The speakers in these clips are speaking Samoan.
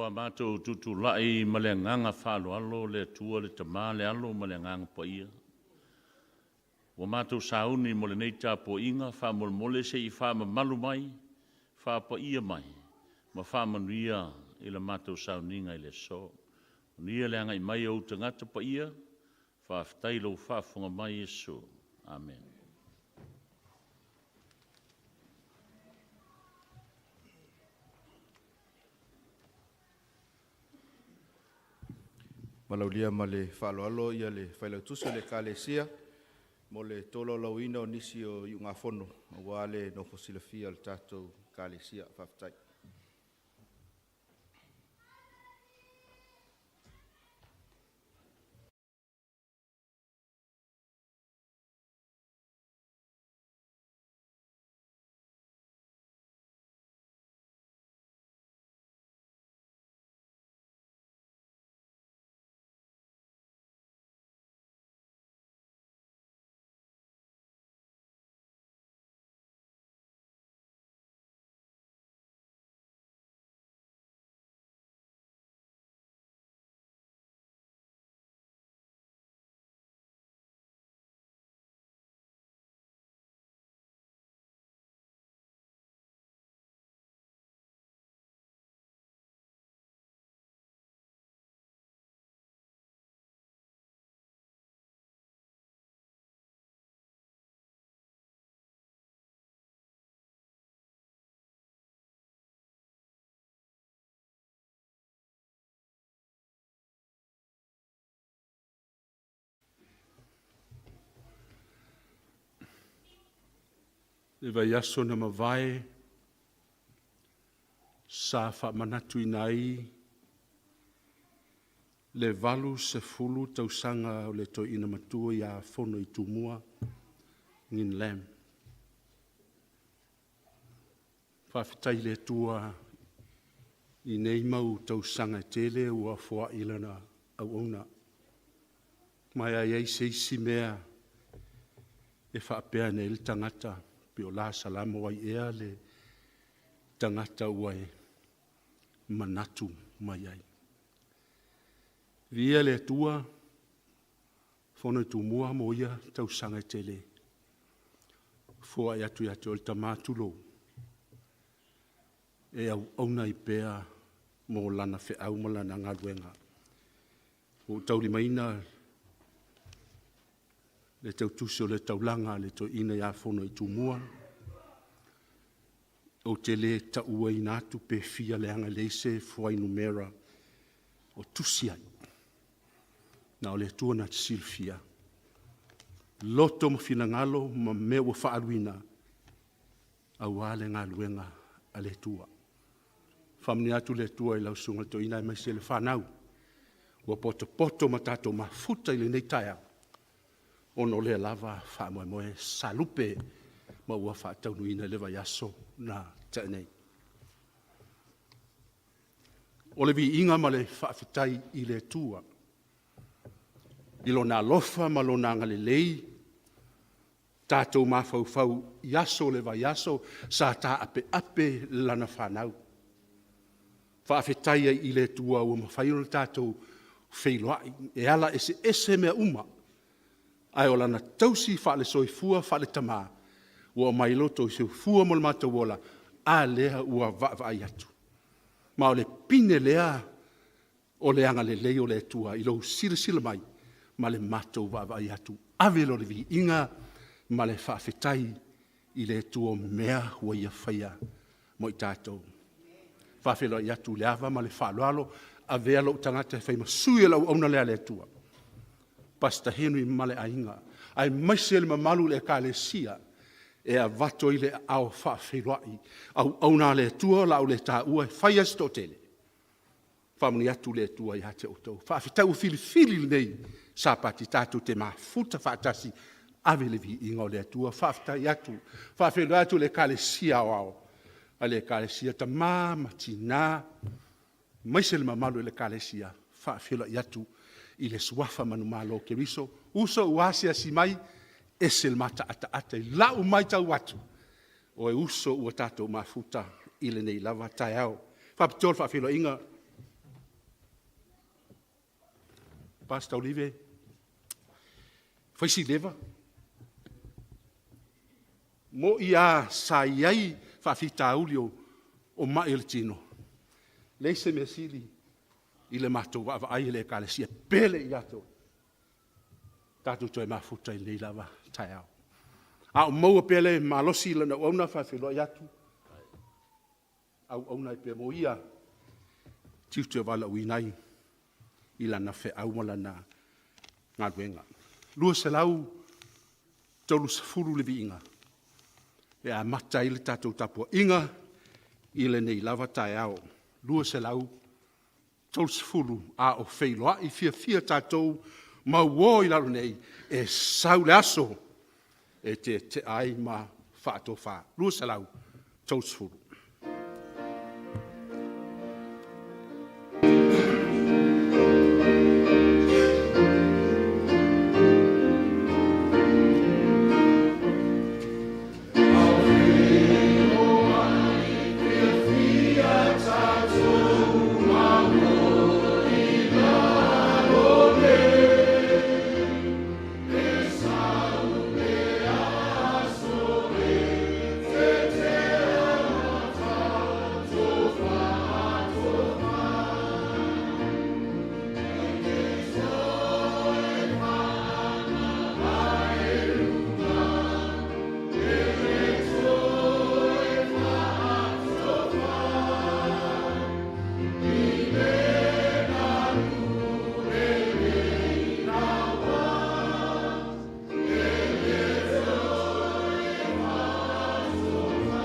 Ua matou tutulai ma le agaga faaaloalo le Atua le Tama le Alo ma le Agaga Paia, ua matou sauni mo lenei tapuaiga, faamolemole se i faamamalu mai, faapaia mai ma faamanuia i le matou sauniga i le aso. Manuia le agai mai o ou tagata paia, faafetai i lou faafofoga mai Iesu. Amene. Valaaulia ma le faaaloalo le Failautusi o le Ekalesia mo le tolaulauina o nisi o Iugafono aua le nofo silafia a le tatou Ekalesia. Faafetai. Le vaiaso na mavae sa faamanatuina ai le 80 tausaga o le Toeaina Matua ia Fonoitumua Ngin Lam. Faafetai i le Atua i nei mau tausaga e tele ua foai lana auauna. Ma e a i ai se isi mea e faapea ane ai le tagata, pe o la Salamo o ai ea le tagata ua e manatu mai ai. Viia le Atua Fonoitumua mo ia tausaga e tele, foai atu ia te oe le Tama, tulou, e auauna ai pea mo Lana feau ma Lana galuega. Ua ou taulimaina le tautusi o le taulaga a le toeaina ia Fonoitumua, ou te le tauaina atu pe fia leaga e leai se fuainumera o tusi ai, na o le Atua na te silafia loto ma finagalo ma mea ua faaaluina aua le galuega a le Atua. Faamanuia atu le Atua i lau Susuga i le Toeaina aemaise le fanau ua potopoto ma tatou mafuta i lenei taeao ona o lea lava faamoemoe sa lupe ma ua faataunuuina i le vaiaso na tea nei. O le viiga ma le faafetai i le Atua i Lona alofa ma Lona agalelei, tatou mafaufau i aso o le vaiaso sa taapeape lana fanau. Faafetai ai i le Atua ua mafai ona tatou feiloai e ala eseese mea uma, ae o Lana tausi faale-soifua faale-tama ua aumai loa outou soifua ma lo matou ola, a lea ua vaavaai atu. Ma o le pine lea o le agalelei o le Atua i lou silasila mai ma le matou vaavaai atu. Ave lea o le viiga ma le faafetai i le Atua o mea ua Ia faia mo i tatou. E faafeiloai atu i le ava ma le faaaloalo, avea lou tagata e fai ma sui o le auauna lea a le Atua, Pastor Henry ma le aiga, aemaise le mamalu o le Ekalesia e avatu ai le aao faafeiloai, auauna a le Atua o le a ou le taua e fai lava si toatele, faamanuia atu le Atua ia te outou. Faafetai ua filifili lenei Sapati tatou te mafuta faatasi, ave le viiga o le Atua. Faafetai atu. E faafeiloai atu i le Ekalesia Aoao a le Ekalesia, tama ma tina aemaise le mamalu o le Ekalesia, e faafeiloai atu i le Suafa manumalo o Keriso. Uso ua asiasi mai, e ese le mataataata i lau matau atu, o uso ua tatou mafuta i lenei lava taeao. E faapitoa le faafeiloaiga Pastor Olive, fai si leva. Mo'i lava sa i ai faafitauli o mai o le tino, leai se mea sili i le matou vaavaai i le Ekalesia, e pele ia te oe, tatou toe mafuta i lenei lava taeao. A o maua pea le malosi i lana auauna, e faafeiloai atu, auauna ai pea mo Ia tiute ua valaauina ai i Lana feau ma Lana galuega. 230 le viiga e amata ai le tatou tapuaiga i lenei lava taeao. 230 a o feiloai fiafia tatou ma uo i lalo nei, e sau le aso e tetea ai ma faatofa. 230. Fiafia tatou ma o i lalo nei, E sau le aso e tetea ma E te toe fa'amavae luga, E le toe fa'atofa, I le galu e lei laua, E le toe fa'atofa.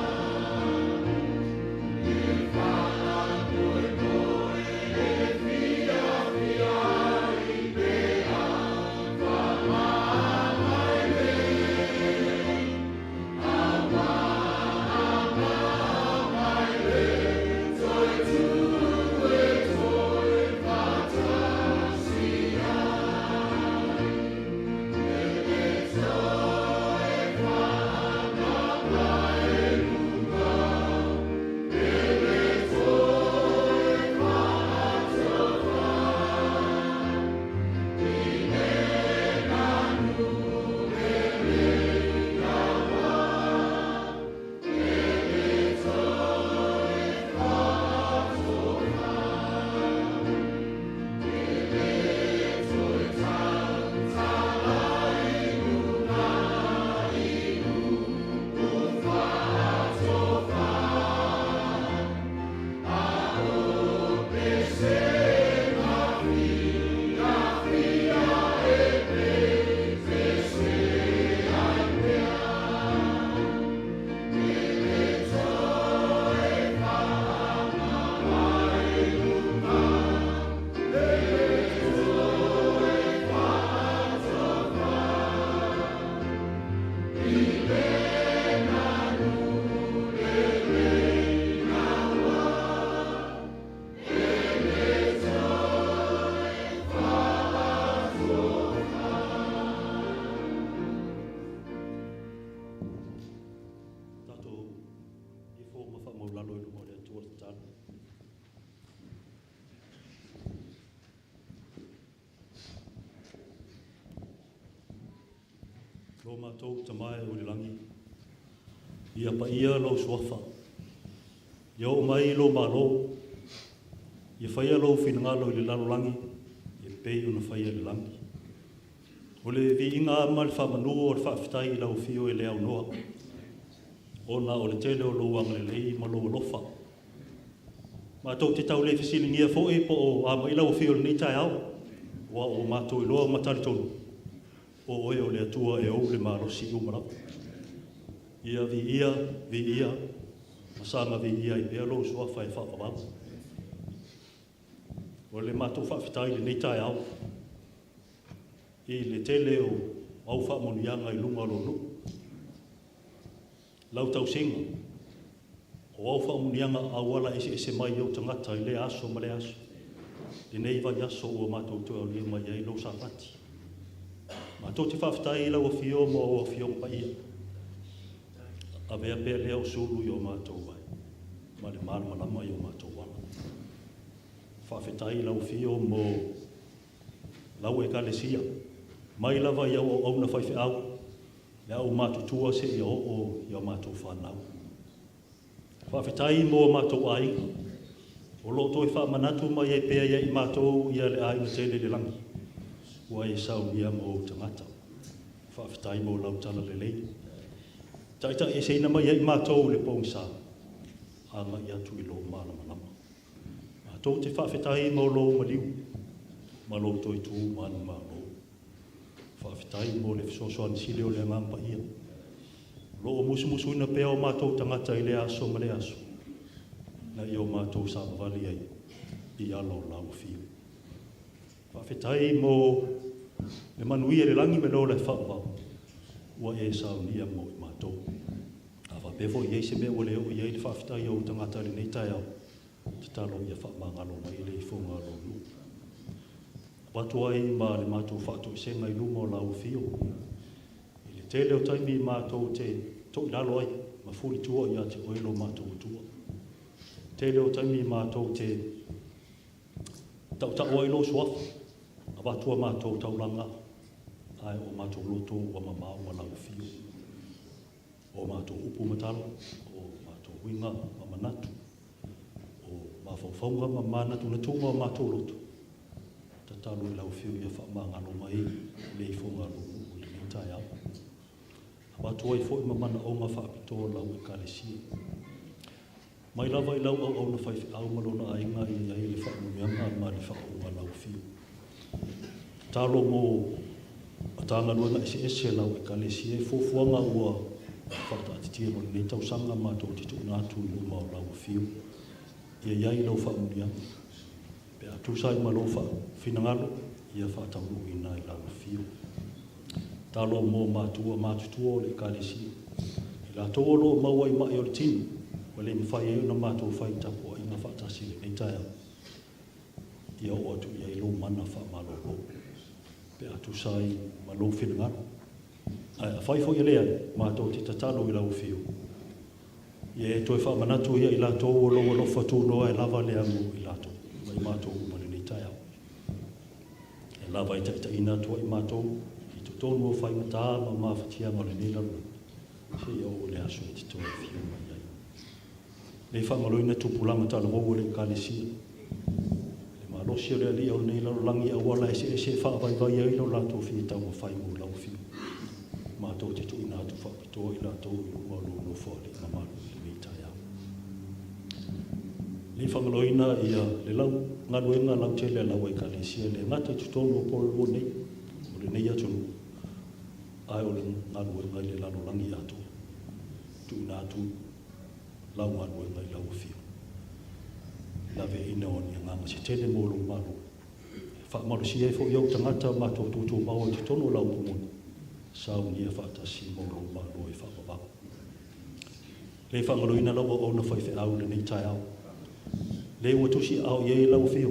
I fa'amoemoe e fiafia ai pe a fa'amavae nei, Auā a mavae le toe tū e toe faatasi ai. E le toe fa'amavae luga, E le toe fa'atofa, I le galu e lei laua, E le toe fa'atofa. E le toe tautala i luga i upu fa'atofa, A o pesega fiafia e pepese ai pea. E le toe fa'amavae luga, E le toe fa'atofa, I le galu e lei laua, E le toe fa'atofa. Tatou ifo ma faamaulalo i luma o le Atua le tatalo. Lo matou Tama e oi le lagi, ia paia lou suafa, ia oo mai lou Malo, ia faia lou finagalo i le lalolagi e pei ona faia i le lagi. O le viiga ma le faamanu o le faafetai i lau afio e le aunoa, ona o le tele o lou agalelei ma lou alofa. Matou te tau le fesiligia foi po o a mai lau afio i lenei taeao, ua o matou iloa ma talitonu, o oe o le Atua e ou le malosi uma lava. Ia viia, viia, ma saga viia ai pea lou suafa e faavavau. O le matou faafetai i lenei taeao, i le tele o au faamanuiaga i luga o lou nuu, lau tausiga, o au faamanuiaga auala eseese mai i ou tagata i lea aso ma lea aso. Lenei vaiaso ua matou toe aulia mai ai lou Sapati. Matou te faafetai i lau afio ma ou afioga paia. Avea pea lea o sulu i o matou ai, ma le malamalama i o matou ala. Faafetai i lau afio mo lau Ekalesia, mai lava i au auauna faifeau, le au matutua seia oo i a matou fanau. Faafetai mo matou aiga, o lo o toe faamanatu mai ai pea ia i matou ia le aiga tele i le lagi, ua e saunia mo ou tagata. Faafetai mo lau talalelei. Taitaieseina mai ai matou i le pogisa, agai atu i lou malamalama. Matou te faafetai mo lou maliu ma lou toe tu manumalo. Faafetai mo le fesoasoani sili o le Agaga Paia, o lo o musumusuina pea o matou tagata i lea aso ma lea aso, ina ia o matou savavali ai i ala o lau afio. Faafetai mo le manuia i le lagi ma le ola e faavavau, ua e saunia mo i matou. A faapea foi e i ai se mea ua le oo i ai le faafetai a ou tagata i lenei taeao, tatalo ia faamagalo mai le ifoga a lou nuu. Avatu ai ma le matou faatoesega i luma o lau afio, i le tele o taimi matou te toilalo ai ma fulitua ia te oe lo matou Atua. Tele o taimi matou te tautau ai lou suafa, avatu a matou taulaga, ae o matou loto ua mamao ma lau afio. O matou upu ma tala, o matou uiga ma manatu, o mafaufauga ma manatunatuga o matou loto, tatalo i lau afio ia faamagalo mai le ifoga a lou nuu i lenei taeao. Avatu ai foi ma manaoga faapitoa o lau Ekalesia. Mai lava i lau auauna faifeau ma lona aiga ia i ai le faamanuiaga ma le faauuga a lau afio. Tatalo mo Matagaluega eseese a lau Ekalesia i fuafuaga ua faataatitia mo lenei tausaga matou te tuuina atu i luma o lau afio. Ia i ai lau faamanuiaga. Pe a tusa ai ma lou finagalo, ia faataunuuina i lau afio. Tatalo mo matua matutua o le Ekalesia, i latou o lo o maua i mai o le tino, ua le mafai ai ona matou fai tapuaiga faatasi i lenei taeao, ia oo atu i ai lou mana faamalolo, pe a tusa ai ma lou finagalo. Ae afai foi e leai, matou te tatalo i lau afio, ia e toe faamanatu ia i latou o lou alofa tunoa e lava lea mo i latou ma i matou uma i lenei taeao. E lava e taitaiina atu ai matou i totonu o faigata ma mafatiaga o lenei lalolagi, seia oo i le aso e te toe afio mai ai. Le faagaloina tupulaga talavou o le Ekalesia, le malosi o le alii o lenei lalolagi auala eseese e faavaivai ai lo latou fia taumafai mo lau afio. Matou te tuuina atu faapitoa i latou i luma o lou Nofoalii mamalu i lenei taeao. Le faagaloina ia le lau galuega lautele a lau Ekalesia, le gata i totonu o Porirua nei, o lenei atunuu, ae o le galuega i le lalolagi atoa. Tuuina atu lau galuega i lau afio. Laveaiina o ni agaga se tele mo lou Malo. E faamalosia ai foi ou tagata matou tutumau i totonu o lau pumuni, saunia faatasi mo lou Malo e faavavau. Le faagaloina lau auauna faifeau i lenei taeao. Le ua tusi aao i ai lau afio,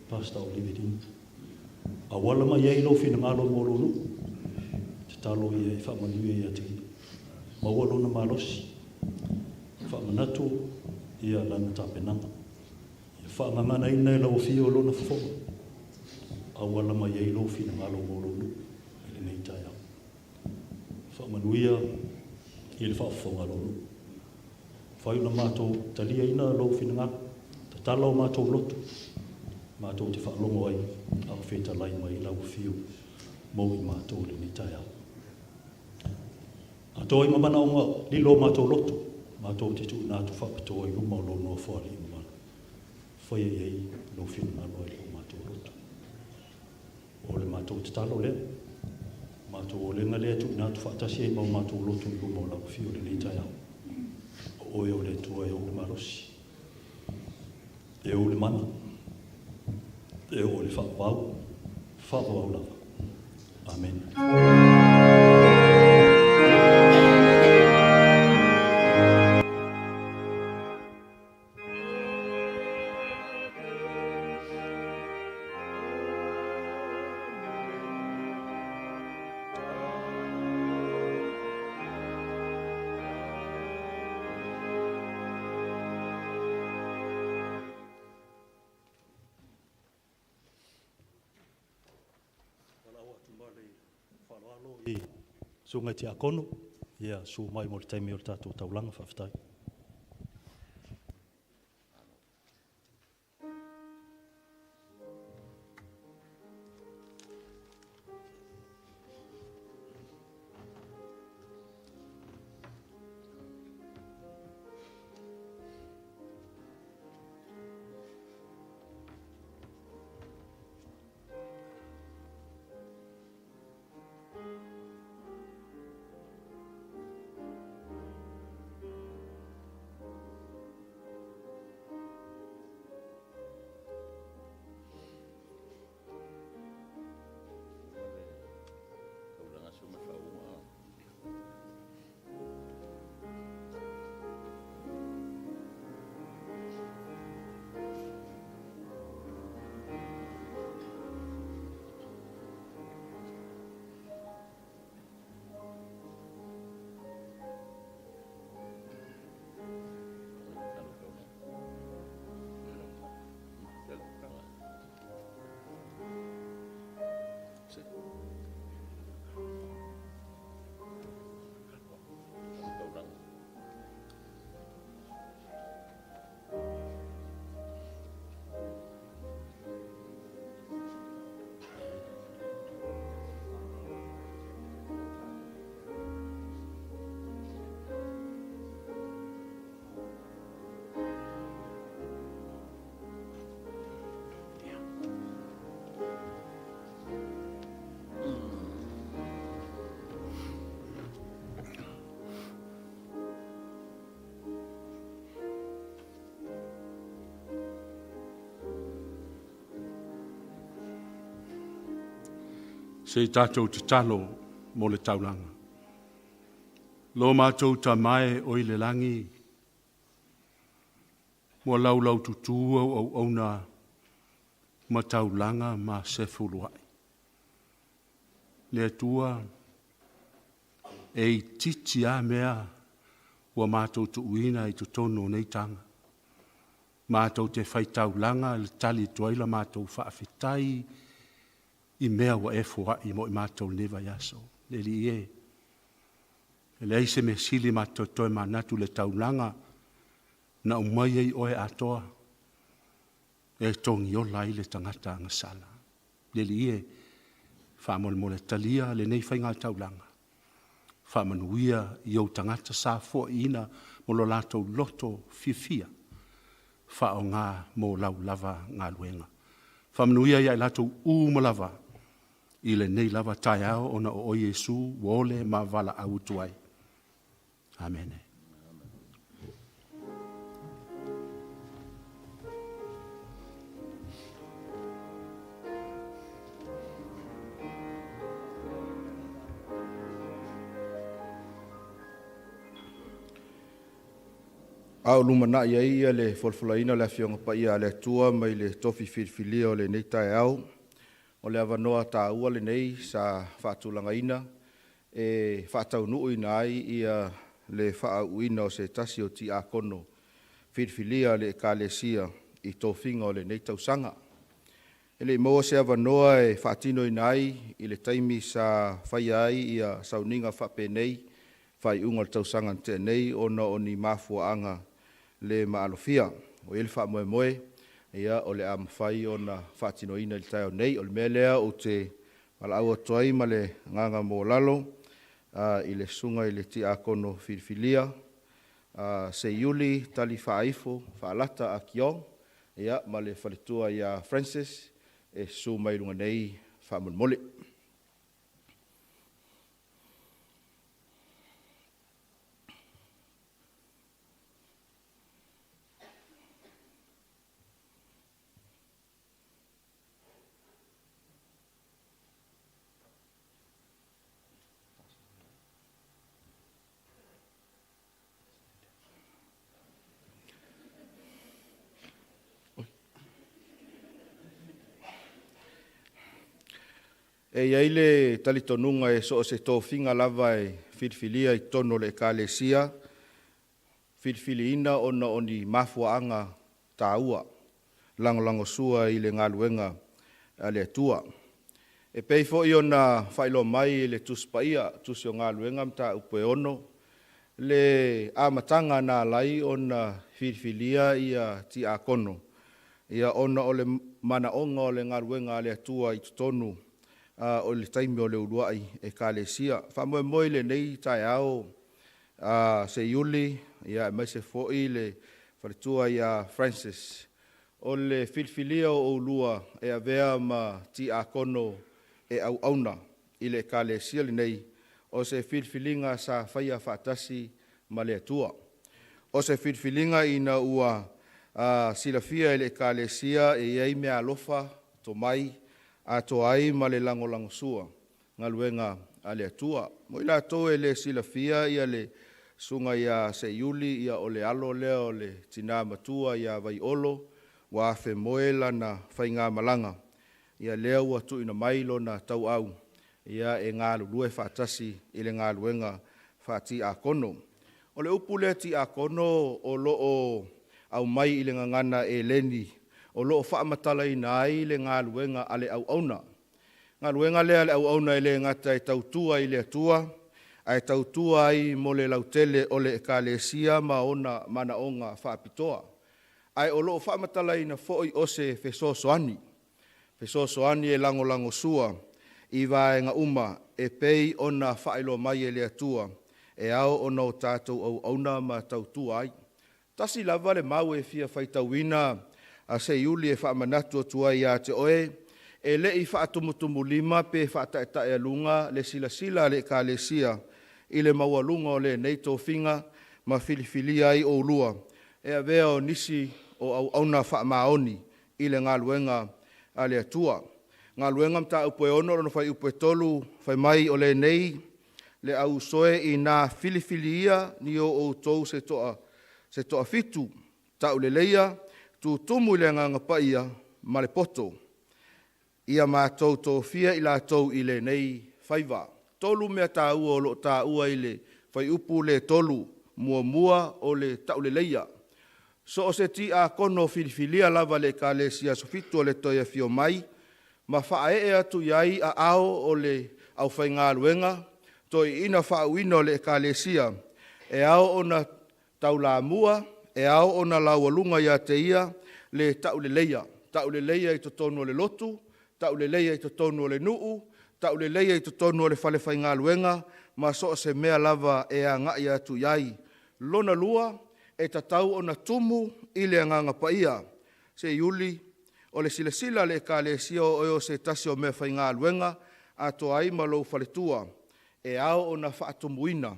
Pastor Oliver Ding. Auala mai ai lou finagalo mo lou nuu. Tatalo ia e faamanuia ia te ia. Maua lona malosi. Faamanatu ia lana tapenaga. Ia faagaganaina e lau afio lona fofoga. Auala mai ai lou finagalo mo lou nuu i lenei taeao. Faamanuia i le faafofoga a lou nuu. Fai ona matou taliaina lou finagalo, tatala o matou loto, matou te faalogo ai a o fetalai mai lau afio mo i matou i lenei taeao. Atoa ai ma manaoga lilo o matou loto, matou te tuuina atu faapitoa i luma o lou Nofoalii mamalu, faia i ai lou finagalo ai lo matou loto. O le matou tatalo lea, matou olega lea tuuina atu faatasi ai ma o matou loto i luma o lau afio i lenei taeao. O oe o le Atua e ou le malosi, e ou le mana, e oo i le faavavau, faavavau lava. Amene. faaaloalo i susuga i Tiakono, ia susu mai mo le taimi o le tatou taulaga. Faafetai. Se i tatou tatalo mo le taulaga. Lo matou Tama e o i le lagi, ua laulaututu au auauna ma taulaga ma sefuluai. Le Atua, e itiiti lava mea ua matou tuuina i totonu o nei taga, matou te faitaulaga e tali atu ai la matou faafetai i mea ua e foai mo i matou i lenei vaiaso. Le Alii e, e leai se mea sili matou te toe manatu i le taulaga na aumai ai oe atoa e togiola ai le tagata agasala. Le Alii e, faamolemole talia lenei faigataulaga, faamanuia i ou tagata safoaina ma lo latou loto fiafia, faaaoga mo lau lava galuega. Faamanuia ia i latou uma lava i lenei lava taeao ona o oe Iesu ua ole ma valaau atu ai. Amene. A o lumanai ai le folafolaina o le Afioga Paia a le Atua mai le tofi filifilia o lenei taeao, o le avanoa taua lenei sa faatulagaina e faataunuuina ai le faauuina o se tasi o Tiakono filifilia a le Ekalesia i tofiga o lenei tausaga. E le i maua se avanoa e faatinoina ai i le taimi sa faia ai sauniga faapenei i faaiuga o le tausaga na tea nei ona o ni mafuaaga le maalofia. Ua i ai le faamoemoe o le a mafai ona faatinoina i le taeao nei. O le mea lea ou te valaau atu ai ma le agaga maualalo i le Susuga i le Tiakono filifilia Seiuli Talifaaifo Faalata Ah Kiong ma le faletua ia Francis e susu mai i luga nei faamolemole. E i ai le talitonuga e so o se tofiga lava e filifilia i totonu o le Ekalesia, filifiliina ona o ni mafuaaga taua, lagolagosua i le galuega a le Atua. E pei foi ona faailoa mai i le Tusi Paia, Tusi o Galuega Mataupu e 6, le amataga na ala ai ona filifilia tiakono, ona o le manaoga o le galuega a le Atua i totonu o le taimi o le uluai Ekalesia. Faamoemoe i lenei taeao Seiuli aemaise foi le faletua ia Francis, o le filifilia o oulua e avea ma tiakono e auauna i le Ekalesia lenei, o se filifiliga sa faia faatasi ma le Atua. O se filifiliga ina ua silafia e le Ekalesia e i ai meaalofa, tomai, atoa ai ma le lagolagosua galuega a le Atua. Mo i latou e le silafia le susuga ia Seiuli, o le alo lea o le tina matua ia Vaiolo ua afemoe lana faigamalaga, ia lea ua tuuina mai lona tauau e galulue faatasi i le galuega faatiakono. O le upu lea tiakono o lo o aumai i le gagana eleni, o lo o faamatalaina ai le galuega a le auauna. Galuega lea a le auauna e le gata e tautua i le Atua, ae tautua ai mo le lautele o le Ekalesia ma ona manaoga faapitoa. Ae o lo o faamatalaina foi o se fesoasoani, fesoasoani e lagolagosua i vaega uma e pei ona faailoa mai e le Atua e ao ona o tatou auauna ma tautua ai. Tasi lava le mau e fia faitauina a Seiuli e faamanatu atu ai ia te oe, e le i faatumutumulima pe faataetaealuga le silasila a le Ekalesia i le maualuga o lenei tofiga ma filifilia ai oulua e avea o nisi o auauna faamaoni i le galuega a le Atua. Galuega Mataupu e 6 lona fuaiupu e 3, fai mai o lenei le auusoe ina filifilia ni o outou se toafitu tauleleia, tutumu i le Agaga Paia ma le poto, ia matou tofia i latou i lenei faiva. 3 mea taua o lo o taua i le fuaiupu lea e 3. Muamua, o le tauleleia. So o se tiakono filifilia lava e le Ekalesia Aso Fitu o le toe afio mai ma faaee atu i ai aao o le aufaigaluega, toeaiina faauuina o le Ekalesia, e ao ona taulamua, e ao ona laualuga ia te ia le tauleleia, tauleleia i totonu o le lotu, tauleleia i totonu o le nuu, tauleleia i totonu o le falefaigaluega, ma so o se mea lava e agai atu i ai. Lona lua, e tatau ona tumu i le Agaga Paia. Seiuli, o le silasila a le Ekalesia o oe o se tasi o meafaigaluega atoa ai ma lou faletua, e ao ona faatumuina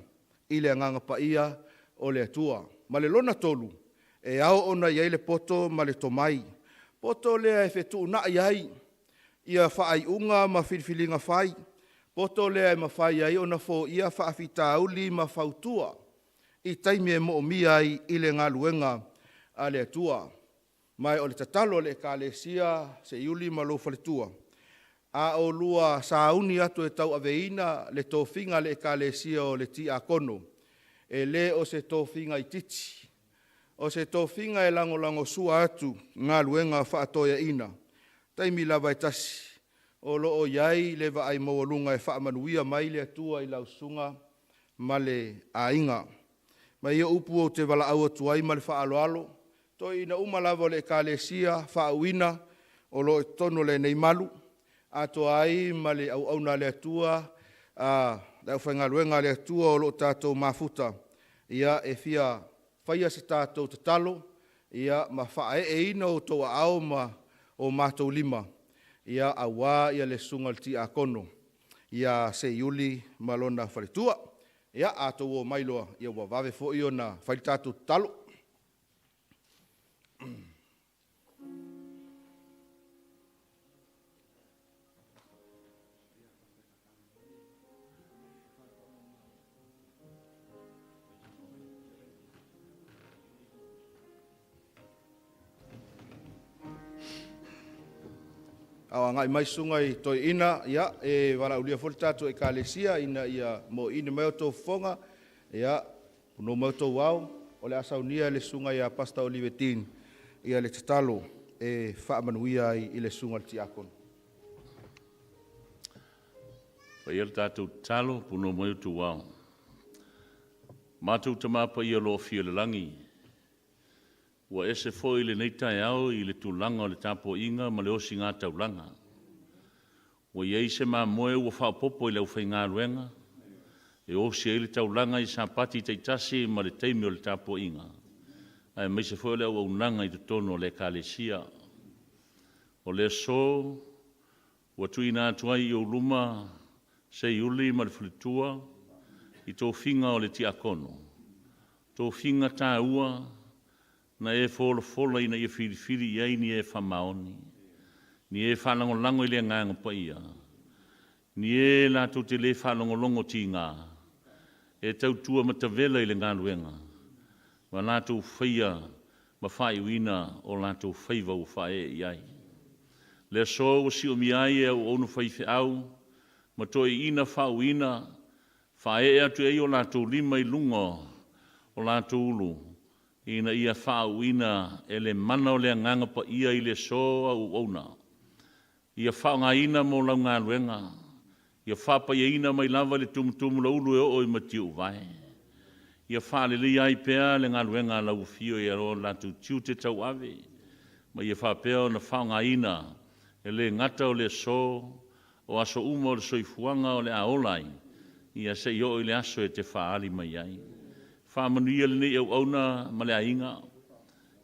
i le Agaga Paia o le Atua. Ma le lona tolu, e ao ona i ai le poto ma le tomai. Poto lea e fetuunai ai ia faaiuga ma filifiliga fai, poto lea e mafai ai ona foia faafitauli ma fautua i taimi e moomia ai i le galuega a le Atua. Ma o le tatalo a le Ekalesia, Seiuli ma lou faletua, a oulua sauni atu e tauaveina le tofiga a le Ekalesia o le tiakono, e le o se tofiga itiiti, o se tofiga e lagolagosua atu galuega faatoeaina. Taimi lava e tasi, o lo o i ai le vaai maualuga e faamanuia mai le Atua i lau susuga ma le aiga. Ma ia upu ou te valaau atu ai ma le faaaloalo, toeaiina uma lava o le Ekalesia faauuina o lo o i totonu o lenei malu, atoa ai ma le auauna a le Atua, le aufaigaluega a le Atua o lo o tatou mafuta, e fia faia se tatou tatalo ma faaeeina outou aao ma o matou lima aua le susuga i le tiakono ia Seiuli ma lona faletua. Ia, a outou omai loa, ua vave foi ona fai le tatou tatalo. A o agai mai susuga i toeaiina, ia, e valaaulia foi le tatou Ekalesia ina ia moiini mai outou fofoga, ia, punou mai outou ao, o le a saunia e le susuga ia Pastor Olive Dean le tatalo e faamanuia ai i le susuga i le tiakono. Paia le tatou tatalo, punoa mai outou ao. Matou Tama Paia o lo o afio i le lagi, ua ese foi lenei taeao i le tulaga o le tapuaiga ma le osigataulaga. Ua i ai se mamoe ua faaopoopo i le aufaigaluega e osi ai le taulaga i Sapati taitasi ma le taimi o le tapuaiga, aemaise foi o le auaunaga i totonu o le Ekalesia. O le aso ua tuuina atu ai i ou luma Seiuli ma le faletua i tofiga o le tiakono, tofiga taua na e folafola ina ia filifili i ai ni e faamaoni, ni e faalagolago i le Agaga Paia, ni e latou te le faalogologo tiga, e tautua matavela i le galuega ma latou faia ma faaiuina o latou faiva ua faaee i ai. Le aso ua siomia ai e auauna faifeau ma toeaiina faauuina, faaee atu i ai o latou lima i luga o latou ulu ina ia faauuina e le mana o le Agaga Paia i le aso au auauna, ia faaaogaina mo lau galuega, ia faapaiaina mai lava i le tumutumu lauulu e oo i matiuvae, ia faaleleia ai pea le galuega a lau afio i o latou tiute tauave, ma ia faapea ona faaaogaina e le gata o le aso, o aso uma o le soifuaga o le a ola ai, ia seia oo i le aso e te faaali mai ai. Faamanuia lenei auauna ma le aiga,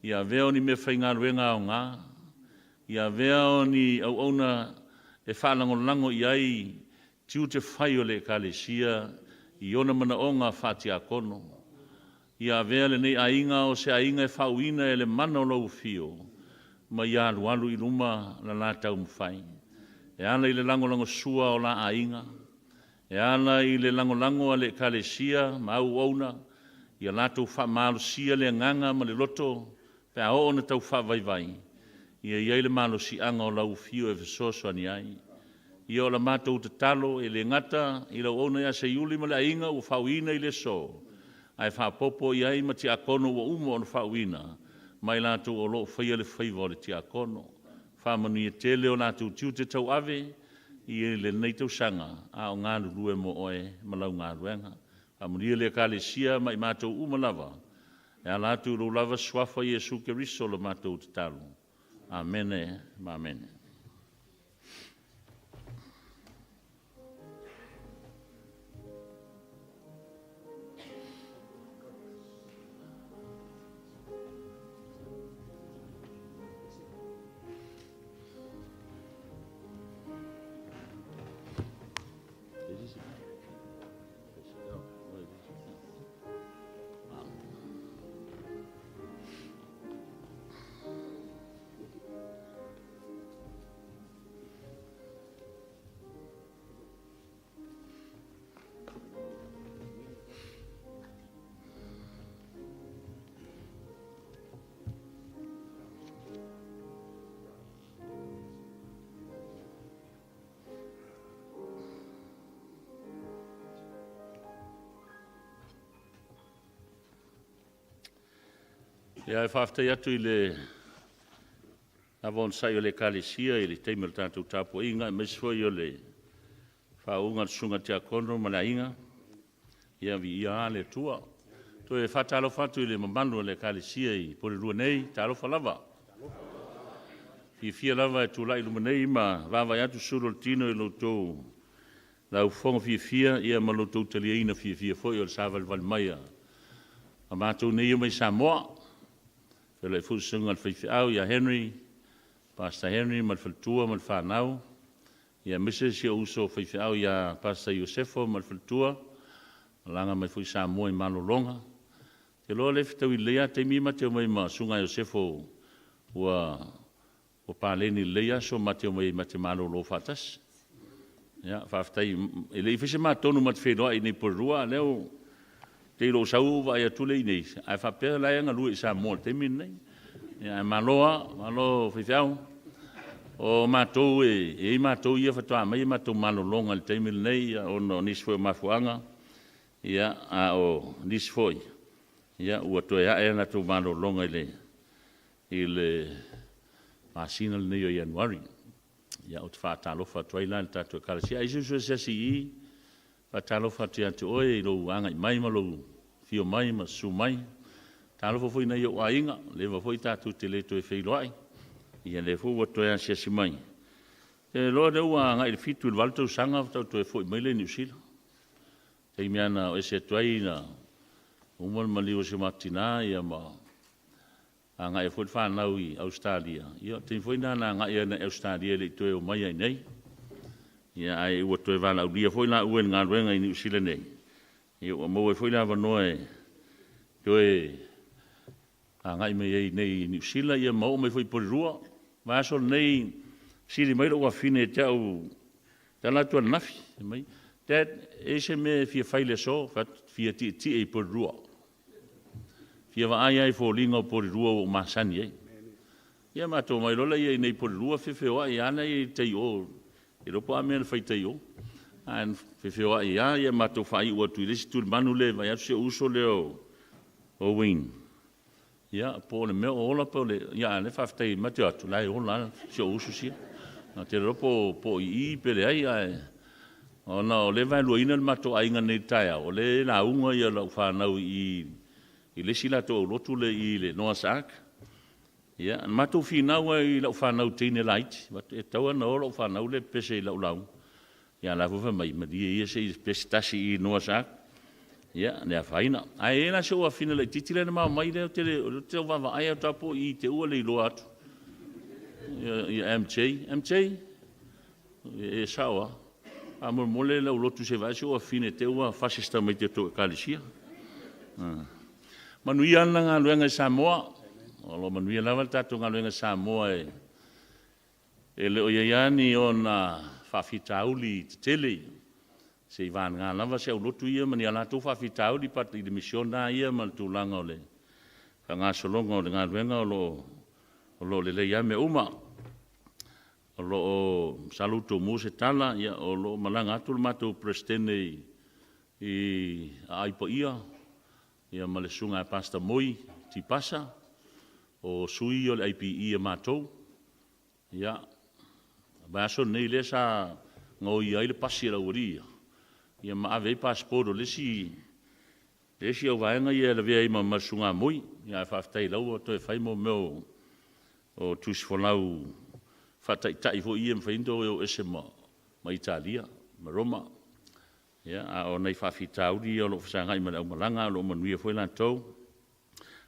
ia avea o ni meafaigaluega aoga, ia avea o ni auauna e faalagolago i ai tiute fai o le Ekalesia i ona manaoga faatiakono. Ia avea lenei aiga o se aiga e faauuina e le mana o lau afio, ma ia alualu i luma le la taumafai e ala i le lagolagosua o la aiga, e ala i le lagolago a le Ekalesia ma auauna, ia latou faamalosia le agaga ma le loto pe a oo ina tau faavaivai, ia i ai le malosiaga o lau afio e fesoasoani ai. Ia o la matou tatalo, e le gata i lau auauna ia Seiuli ma le aiga ua faauuina i le aso, ae faaopoopo i ai ma tiakono ua uma ona faauuina ma i latou o lo o faia le faiva o le tiakono. Faamanuia tele o latou tiute tauave i lenei tausaga a o galulue mo oe ma lau galuega. Faamanuia le Ekalesia ma i matou uma lava e ala atu i lou lava Suafa Iesu Keriso la matou tatalo. Amene ma amene. Ia, e faafetai atu i le lava onosai o le Ekalesia i le taimi o le tatou tapuaiga, aemaise foi o le faauuga a le susuga i le Tiakono ma le aiga. Ia, viia lava le Atua. Toe faatalofa atu i le mamalu o le Ekalesia i Pulenua nei, talofa lava. Fiafia lava e tulai i luma nei ma vaavaai atu sulu o le tino i lo outou laufofoga fiafia, ia ma lo outou taliaina fiafia foi o le savalivali mai a matou nei mai Samoa. Feiloai foi le susuga i le faifeau ia Henry, Pastor Henry ma le faletua ma le fanau, ia aemaise si ou uso faifeau ia Pastor Iosefo ma le faletua, malaga mai foi Samoa i malologa. Ou te iloa o lea e fetaui lelei lava taimi ia ma te omai ma le susuga ia Iosefo ua paleni i lelei aso ma te omai ai ma te malolo faatasi. Ia, faafetai, e le i faia se ma tonu ma te feiloai i inei i Puelua, a o lea ua tei lou sau ou vaai atu lea i inei, ae faapea o la e galue i Samoa i le taimi lenei. Ia, ae malo lava, malo faifeau. O matou e i ai matou ia faatoa aumai a matou malologa i le taimi lenei ona o nisi foi o mafuaaga, ia, a o nisi foi ua toe ae a latou malologa i le masina lenei o Ianuari. Ia, ou te faatalofa atu ai la i le tatou Ekalesia. Ai se uso e asiasi i i, faatalofa atu ia te oe i lou agai mai ma lou afio mai ma susu mai. Talofa foi i nai ou aiga, ua leva foi tatou te le toe feiloai, ia lea foi ua toe asiasi mai. Ou te iloa o lea ua agai i le 7 i le 8 tausaga faatoa ou toe foi mai lea i Niu Sila. O le taimi lava na o ese atu ai na uma le maliu o si o matou tina ma agai ai foi le fanau i Ausetalia, ia o le taimi foi lena na agai ai i Ausetalia e le i toe omai lava i inei. Ia ae ua toe valaaulia foi laua i le galuega i Niu Sila nei, ia ua maua ai foi le avanoa e toe agai mai ai i Niu Sila ma oo mai foi i Porirua. O le vaiaso lenei, fesili mai lou afafine ia te au e ala atu ananafi, fai mai, “Dad, e i ai se mea e fia fai i le aso?” Ou fai atu, ou te fia tietie i Porirua. E fia vaai lava i foliga o Porirua ua ou masani ai. Ia matou omai loa lea i inei i Porirua feofeoai lava la e i tai i o, ou te le iloa po o a mea na fai i tai i o. Ae feofeoai lava matou faaiu atu i le isi tulimanu lea vaeatu si ou uso lea o Wayne, ia po o le mea o ola po o le… a o lea faafetai matou te o atu, o la e ola lava si ou uso sia. Ou te le iloa po o i i pe leai, ae ona o lea e vaeluaina le matou aiga nei i le taeao, o lea e lauga lau fanau i i le isi latou aulotu lea i i le Noah's Ark. Ia, na matou finau lava i lau fanau teine laiti, e tatau lava ona o lau fanau lea e pepese i lau lauga, a o la e foi e fai mai, malie ia se i pepese tasi i i le Noah's Ark. Ia, le afaina. Ae i ai la si ou afafine laitiiti lea na ma omai lea ou te tau vaavaai atu lava po o i i te i ua le iloa atu ia MJ. MJ, e sao lava. Faamolemole le aulotu se i vaai si ou afafine i te i ua fasi mai i tatou Ekalesia. Manuia lava galuega i Samoa. O lo o manuia lava le tatou galuega i Samoa, e le o i ai lava ni ona faafitauli tetele, seiavagana lava si aulotu ia ma ni a latou faafitauli but i le misiona lava ia ma le tulaga o le faagasologa o le galuega, o lo o lelei lava mea uma. O lo o, masalo ua outou maua se tala, o lo o malaga atu le matou Peresetene i Aai Paia ma le Susuga ia Pastor Moi Tipasa, o sui ia o le IPE a matou. Ia, o le vaiaso lenei lea sa gaoia ai le pasi a le aualii ia ma ave ai passport o le isi auvaega ia e lavea ai ma le Susuga ia Moi. Ae faafetai o la ua toe fai mea o tusifolau faataitai foi ia e mafai ona toe o ese ma Italia ma Roma. Ia, a o nai faafitauli ia o lo o fesagai ma le aumalaga, ae o lo o manuia foi latou.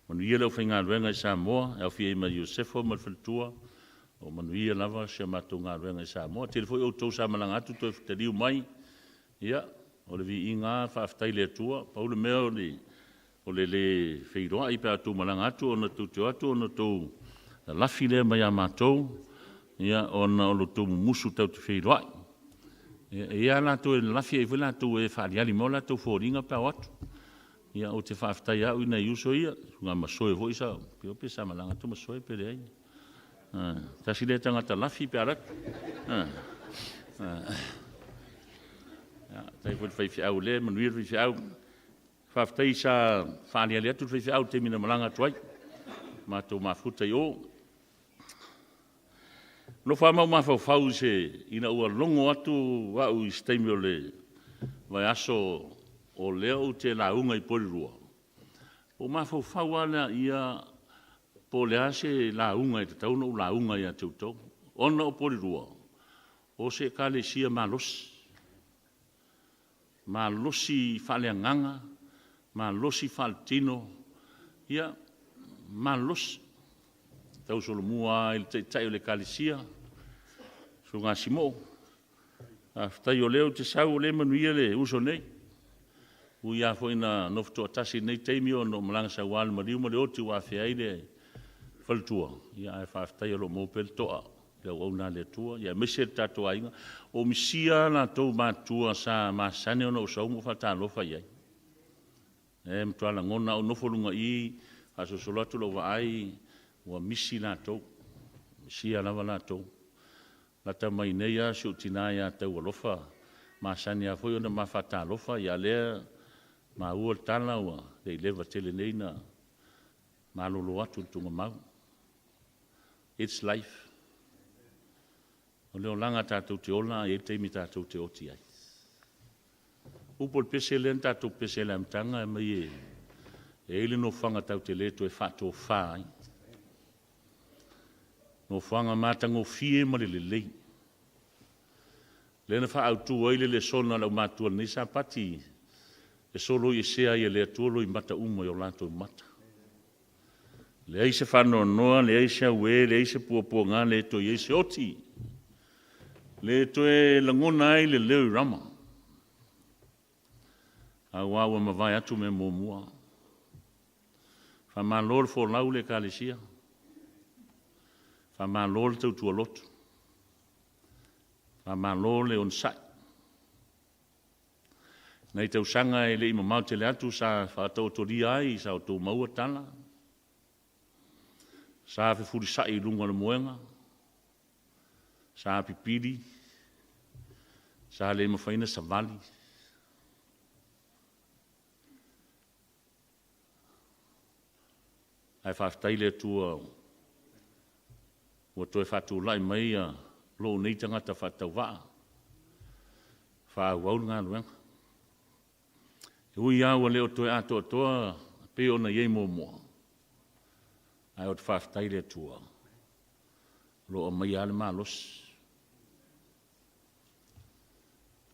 Manuia le aufaigaluega i Samoa e aofia ai ma Iosefo ma le faletua, o lo o manuia lava si a matou galuega i Samoa. E toatele foi outou sa malaga atu toe taliu mai, ia o le viiga lava faafetai i le Atua. Pau le mea o le le feiloai pe a outou malaga atu ona tou te o atu ona outou lalafi lea mai ia matou ona o lo outou mumusu tatou te feiloai. E i ai lava latou e lalafi e i ai foi latou e faaaliali mai o latou foliga pe a o atu. Ia ou te faafetai lava au i nai uso ia, le susuga ia Masoe foi sa ou iloa pe sa malaga atu Masoe pe leai. Tasi lea tagata lafi pe a alu atu. Faafetai foi i le faifeau ia manuia le faifeau. Faafetai sa faaaliali atu le faifeau i le taimi na malaga atu ai, matou mafuta i o. Na nofo lava ma ou mafaufau ina ua logo atu au i se taimi o le vaiaso o lea ou te lauga i Porirua, ou mafaufau lava lea po o le a se lauga e tatau ona ou lauga ai ia te outou, ona o Porirua o se Ekalesia malosi, malosi faaleagaga, malosi faaletino, ia, malolosi. E tausolomua lava i le Taitai o le Ekalesia, le Susuga a Simo'u. Faafetai o lea ou te sau o lea e manuia le uso nei. E ui lava foi ina nofo toatasi i lenei taimi ona o malaga saua i le maliu ma le oti ua afea ai le faletua, ae faafetai o lo o maua pea le toa i le auauna a le Atua, aemaise le tatou aiga. Ua ou misia lava latou matutua sa masani ona ou sau ma ou faatalofa i ai. E matua lagona lava, a ou nofo i luga i i, faasolosolo atu lau vaai ua misi latou, misia lava latou. Lata mai nei lava si ou tina ia Taualofa, e masani lava foi ona ma faatalofa, a o lea ua maua le tala ua le i leva tele nei ona malolo atu i le tuugamau. It's life. O le olaga tatou te ola a i ai le taimi tatou te oti ai. Upu o le pese lea na tatou pese i le amataga e mai e i ai le nofoaga tatou te le toe faatofa ai. Nofoaga matagofie ma le lelei. Lea na faaautu ai le lesona a le aumatutua i lenei Sapati, e soloiesea ai e le Atua loimata uma i o latou mata. Leai se faanoanoa, leai se auē, leai se puapuaga, le toe i ai se oti, le toe lagona ai le leo i Rama, aua ua mavae atu mea muamua. Faamalo le folau le Ekalesia, faamalo le tautua lotu, faamalo le onosai. Nai tausaga e le i mamao tele atu sa faataotolia ai sa outou maua tala, sa fefulisai i luga o le moega, sa pipili, sa le mafai ona savali. Ae faafetai i le Atua ua toe faatulai mai lou nei tagata faatauvaa e faaauau le galuega. E ui lava ua le o toe atoatoa e pei ona i ai muamua, ae ou te faafetai i le Atua o lo o aumaia lava le malosi.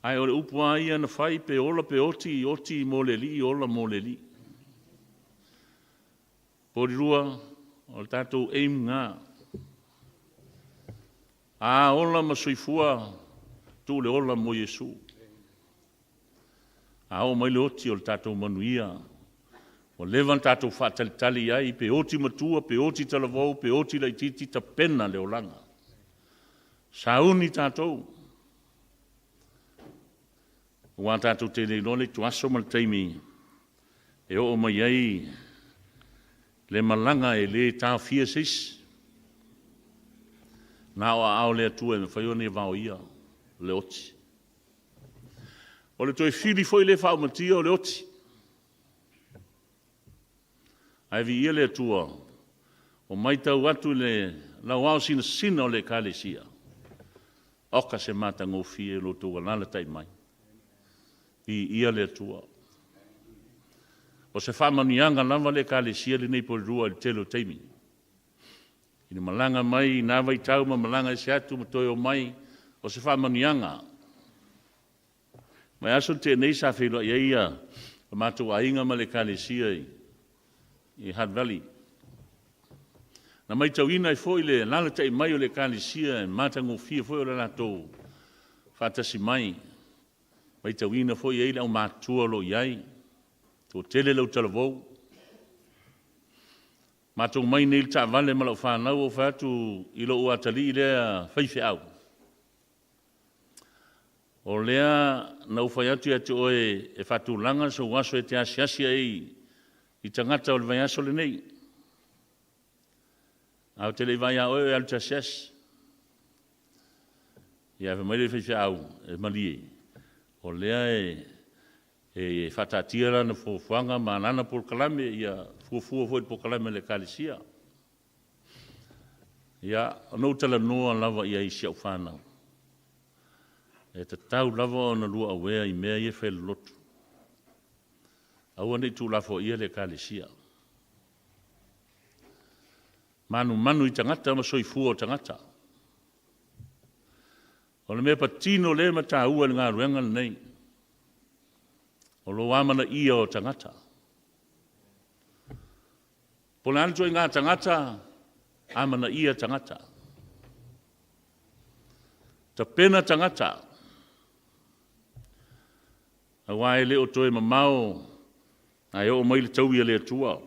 Ae o le upu lava ia na fai, pe ola pe oti, oti mo le Alii, ola mo le Alii. Polilua, o le tatou aim lena. A ola ma soifua, tuu le ola mo Iesu. A oo mai le oti o le tatou manuia, ua leva ona tatou faatalitali i ai, pe oti matua, pe oti talavou, pe oti laitiiti, tapena le olaga. Sauni tatou, aua tatou te le iloa le ituaso ma le taimi e oo mai ai le malaga e le taofia e se isi. Na o aao o le Atua e mafai ona ia vaoia le oti. O le toe fili foi lea faaumatia o le oti. Ae viia le Atua, ua matau atu i le lauao sinasina o le Ekalesia, oka se matagofie lo outou alaalatai mai. Viia le Atua. O se faamanuiaga lava le Ekalesia lenei Polenua i le tele o taimi, i le malaga mai i na vaitau ma malaga ese atu ma toe omai, o se faamanuiaga. O le vaiaso na tea nei sa feiloai ai le matou aiga ma le Ekalesia i Hutt Valley. Na matauina ai foi le alaalatai mai o le Ekalesia e matagofie foi o le latou faatasi mai. Matauina foi e i ai le aumatutua o lo o i ai, toatele le autalavou. Matou omai nei i le taavale ma lau fanau ou fai atu i lou atalii lea faifeau, o lea na ou fai atu ia te oe e faatulaga sou aso e te asiasi ai i tagata o le vaiaso lenei. Ae ou te le i vaai ia oe o e alu e te asiasi. Ia ae fai mai le faifeau, e malie, o lea e faataatia lana fuafuaga ma lana polokalame, ia fuafua foi i le polokalame a le Ekalesia. Ia, ona ou talanoa lava i ai i si au fanau, e tatau lava ona lua aware i mea ia e fai a le lotu. Aua ne i tuulafoaia le Ekalesia. Manumanu i tagata ma soifua o tagata. O le mea patino lea e mataua i le galuega lenei, o lou amanaia o tagata. Po o le a le ituaiga tagata, amanaia tagata. Tapena tagata, aua e le o toe mamao ae oo mai le taui a le Atua.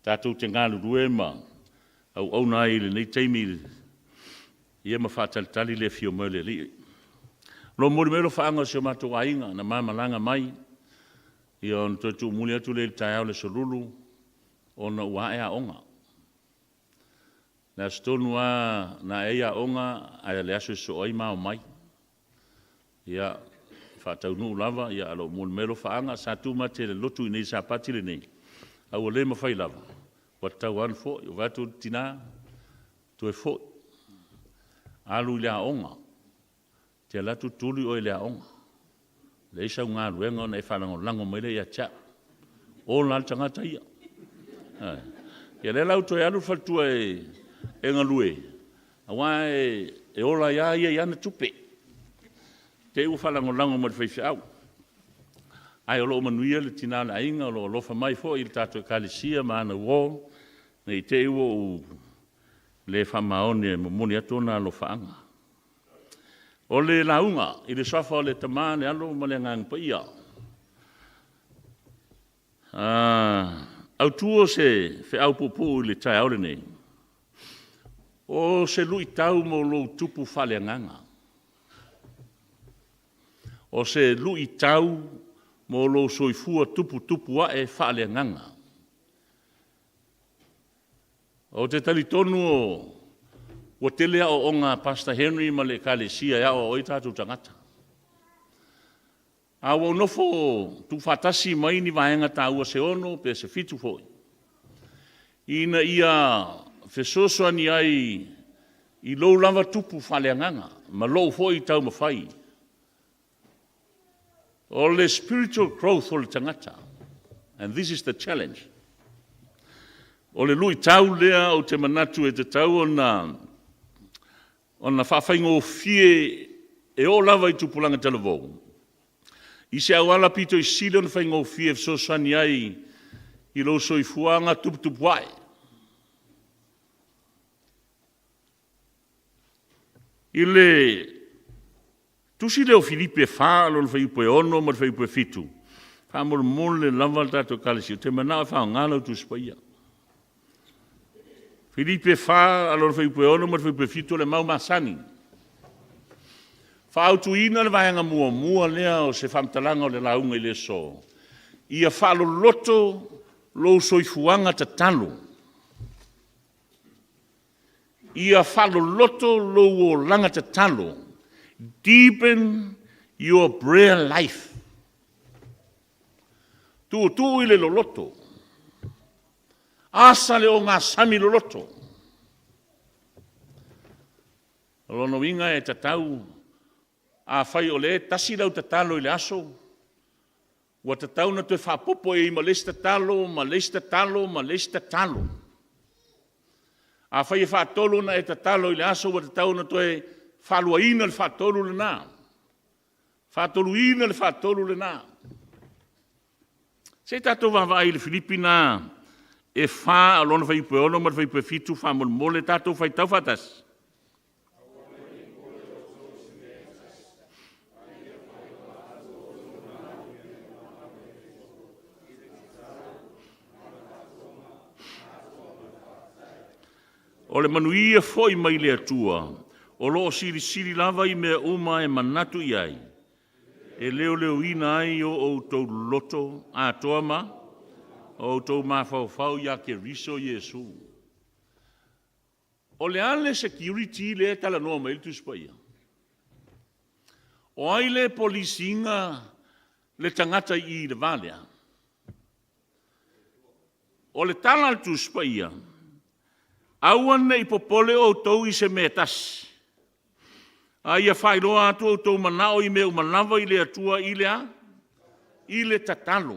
Tatou te galulue ma auauna ai i lenei taimi ia ma faatalitali le afio mai o le Alii. O lo o momoli mai alofaaga o si o matou aiga na ma malaga mai, ia ona toe tuumuli atu lea i le taeao o le Aso Lulu ona ua ae aoga. O le aso tonu lava na ae ai aoga, ae o le aso e sosoo ai ma ao mai. Ia, faataunuu lava, ae o lo o momoli mai alofaaga. Sa tu ma te i le lotu i inei i le Sapati lenei, ae ua le mafai lava, ua tatau lava ona foi. Ou vaai atu tinã, toe foi. Alu i le aoga, te alu atu tuli oe i le aoga, leai sau galuega ona e faalagolago mai lea ia te au. Ola lava le tagata ia. Ia lea la ua toe alu le faletua e galue, aua e ola ai lava ia i ana tupe, te i ua faalagolago ma le faifeau. Ae o lo o manuia le tina o le aiga, o lo o alofa mai foi i le tatou Ekalesia ma ana uo, ne i te i ua ou le faamaoni e momoli atu ona alofaaga. O le lauga i le suafa o le Tama, le Alo ma le Agaga Paia. Autu o se feau puupuu i le taeao lenei, o se luitau mo lou tupu faaleagaga. O se luitau mo lou soifua tuputupu ae faaleagaga. Ou te talitonu ua tele aoaoga a Pastor Henry ma le Ekalesia e aoao ai o tatou tagata. A ua ou nofo tuufaatasi mai ni vaega taua se 6 pe se 7 foi, ina ia fesoasoani ai i lou lava tupu faaleagaga ma lou foi taumafai. O le spiritual growth o le tagata, and this is the challenge. O le luitau lea ou te manatu e tatau ona faafaigofie e oo lava i tupulaga talavou, i se auala pito i sili ona faigofie e fesoasoani ai i lou soifuaga tuputupuae. I le tusi lea o Filipi e 4 lona fuaiupu e 6 ma le fuaiupu e 7, faamolemole lava le tatou Ekalesia, ou te manao e faaaoga lau Tusi Paia. Filipi e 4 lona fuaiupu e 6 ma le fuaiupu e 7, o le mau masani. Faautuina le vaega muamua lea o se faamatalaga o le lauga i le aso, ia faaloloto lou soifuaga tatalo. Ia faaloloto lou olaga tatalo. Deepen your prayer life. Tuutuu i le loloto, asa le ogasami loloto. O lona uiga e tatau, afai o lea e tasi lau tatalo i le aso, ua tatau ona toe faaopoopo i ai ma le isi tatalo ma le isi tatalo ma le isi tatalo. Afai e faatolu ona e tatalo i le aso, ua tatau ona toe faaluaina le faatolu lena, faatoluina le faatolu lena. Se i tatou vaavaai i le Filipi lena e 4 lona fuaiupu e 6 ma le fuaiupu e 7 faamolemole, tatou faitau faatasi. O le manuia foi mai le Atua, o lo o silisili lava i mea uma e manatu i ai, e leoleoina ai o outou loto atoa ma o outou mafaufau ia Keriso Iesu. O le a le security lea e talanoa mai ai le Tusi Paia? O ai le polisi ina le tagata i i le va lea? O le tala a le Tusi Paia, aua ne i popole outou i se mea e tasi, a ia faailoa atu outou manao i mea uma lava i le Atua i le a? I le tatalo.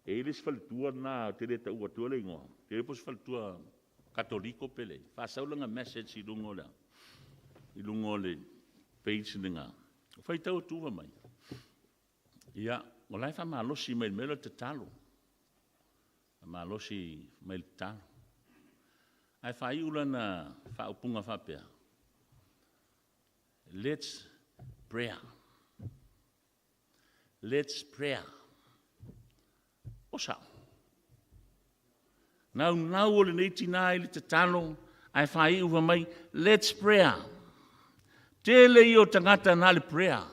E i ai le isi faletua lena ou te le taua atua le igoa, ou te le iloa po o se faletua Katoliko pe leai, faasau lana message i luga o le, i luga o le page lena. Faitau atu fai mai, ia, o la e faamalosi mai i le mea lea o le tatalo. Faamalosi mai i le tatalo. Ae faaiu lana faaupuga faapea, let's prayer. Let's prayer. O sao. Naunau o lenei tina i le tatalo ae faaiu fai mai, let's prayer. Tele ia o tagata na o le prayer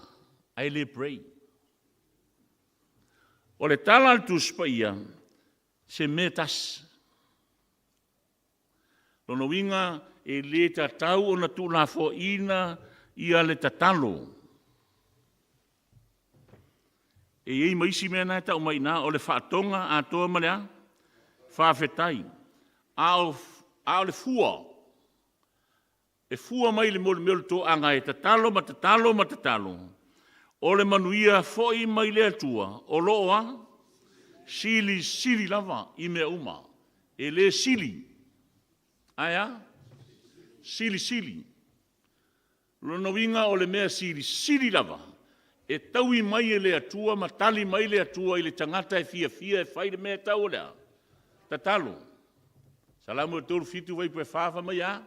ae le pray. O le tala a le Tusi Paia, se mea e tasi. Lona uiga e le tatau ona tuulafoaiina ia le tatalo. E i ai ma isi mea na e tau mai i ina, o le faatoga atoa ma le a? Faafetai. A o A o le fua, e fua mai le mea o le toaga e tatalo ma tatalo ma tatalo, o le manuia foi mai le Atua o lo o a? Silisili lava i mea uma. E le sili, ae a? Silisili. O lona uiga o le mea silisili lava e taui mai e le Atua ma tali mai le Atua i le tagata e fiafia e fai le mea e tau o le a? Tatalo. Salamo 37 fuaiupu e 4 fai mai e a?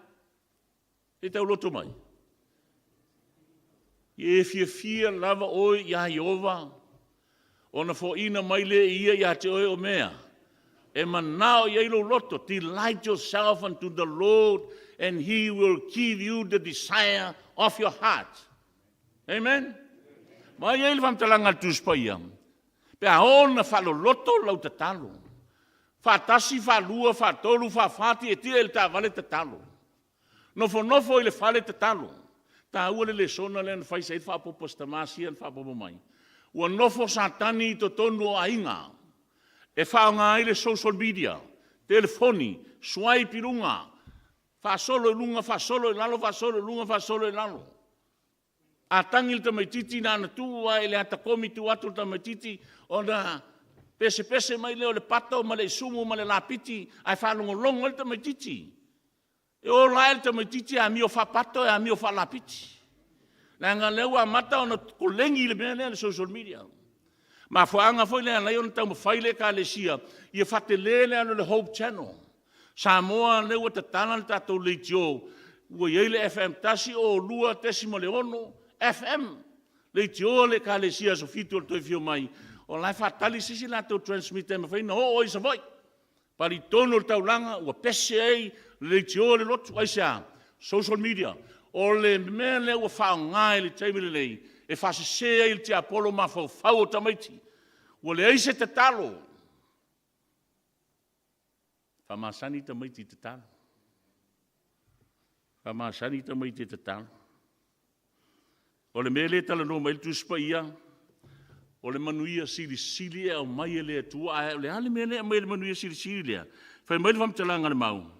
E tauloto mai. Ia e fiafia lava oe iā Ieova, ona foaiina mai lea e ia ia te oe o mea e manao i ai lou loto. Delight yourself unto the Lord and he will give you the desire of your heart. Amen. Ma i ai le faamatalaga a le Tusi Paia, pe a oo ina faaloloto lau tatalo, faatasi, faalua, faatolu, faafa, tietie i le taavale tatalo. Nofonofo i le fale tatalo. Taua le lesona lea na fai sa i ai le faaopoopo a si tama sia na faaopoopo mai. Ua nofo Satani i totonu o aiga e faaaoga ai le social media, telefoni, swipe i luga, faasolo i luga, faasolo i lalo, faasolo i luga, faasolo i lalo. A tagi le tamaitiiti na ona tuu lava i le ata komi tuu atu i le tamaitiiti ona pesepese mai lea o le pato ma le isumu ma le lapiti ae faalogologo ai le tamaitiiti. E ola ae le tamaitiiti e amio faapato e amio faalapiti, leaga o lea ua amata ona koleni le mea lea o le social media. O le mafuaaga foi lea e ala ai ona taumafai le Ekalesia ia faatele le alu a le Hope Channel Samoa lea ua tatala le tatou leitio ua i ai le FM 102.6 FM, leitio a le Ekalesia Aso Fitu o le toe afio mai, o la e faatali se isi latou transmitter e mafai ona oo ai i Savaii. Pali tonu o le taulaga ua pese ai le leitio a le lotu. Aisea? Social media. O le mea lea ua faaaoga i le taimi lenei e faasese ai e le tiapolo mafaufau o tamaiti. Ua leai se tatalo. Faamasani tamaiti i tatalo. Faamasani tamaiti e tatalo. O le mea lea e talanoa mai ai le Tusi Paia, o le manuia silisili e aumai e le Atua. Ae o le a le mea lea e aumai e le manuia silisili lea? Fai mai le faamatalaga a le mau,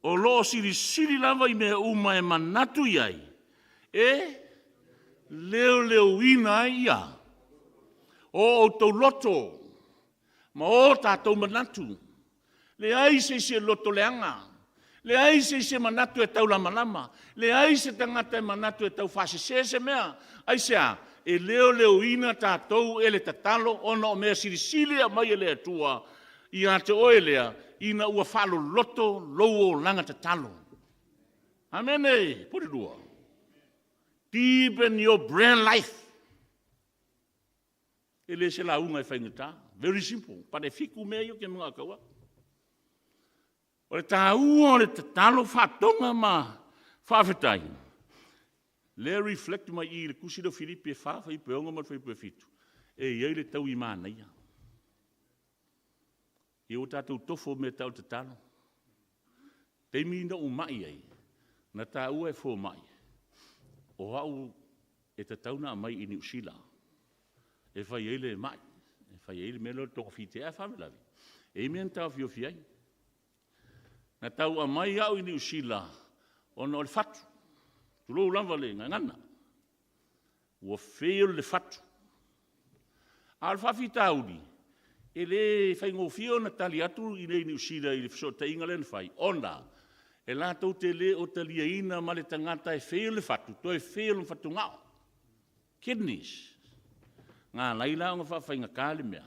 o lo o silisili lava i mea uma e manatu i ai, e leoleoina ai ia o outou loto ma o tatou manatu. Leai se isi e loto leaga, leai se isi e manatu e taulamalama, leai se tagata e manatu e taufaasese se mea. Aisea? E leoleoina tatou e le tatalo ona o mea silisili e aumai e le Atua ia te oe lea ina ua faaloloto lou olaga tatalo. Amene. Pule lua. Deepen your prayer life. E le se lauga e faigata. Very simple. But e fitu mea ia ou te manao e tau atu. O le taua o le tatalo, faatoga ma faafetai, lea e reflect mai i i le tusi lea o Filipi e 4 fuaiupu e 6 ma le fuaiupu e 7, e i ai le taui manaia. Ia ua tatou tofo ma mea e tau o le tatalo. Taimi na ou mai ai, na taua e fomai, o au e tatau ona aumai i Niu Sila e fai ai le mai, e fai ai le mea lea o le togafiti, ae faalavelave, e i ai mea na taofiofi ai. Na tau aumai au i Niu Sila ona o le fatu, tulou lava le gagana, ua fail le fatu. A o le faafitauli, e le faigofie ona tali atu i inei i Niu Sila i le fesootaiga lea na fai, ona e latou te le o taliaina ma le tagata e fail le fatu, toe fail ma fatugao, kidneys. Na ala ai la ona faafaigata le mea,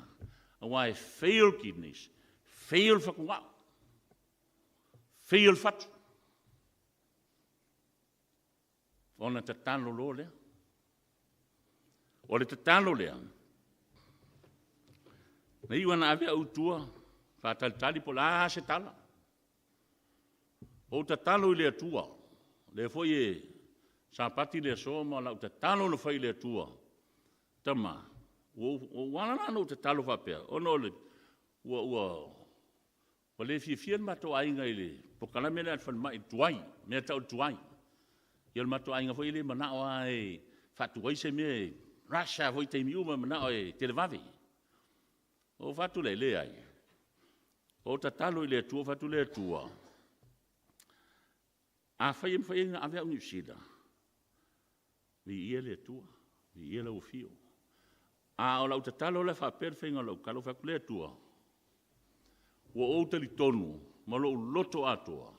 aua e fail kidneys, fail fatugao, fail fatu. Ona tatalo loa lea. O le tatalo lea, na iu lava ina ave au i tua, faatalitali po o le a se tala. Ou tatalo i le Atua, lea foi e Sapati le aso ma lau tatalo na fai i le Atua, Tama, ua ala la ona ou tatalo faapea, ona o le, ua, ua, ua le fiafia le matou aiga i le polokalame lea a le falemai tuai, mea e tau o le tuai. Ia o le matou aiga foi e le manao lava e faatuai se mea, e rush lava foi i taimi uma, e manao e televave. Ou fai atu lea, leai. Ou tatalo i le Atua, ou fai atu, le Atua, Afai e mafai ai ona ave au i Niu Sila, viia le Atua, viia lau afio. A o lau tatalo la e faapea le faiga o lau tala, ou fai atu, Le Atua, ua ou talitonu ma lou loto atoa,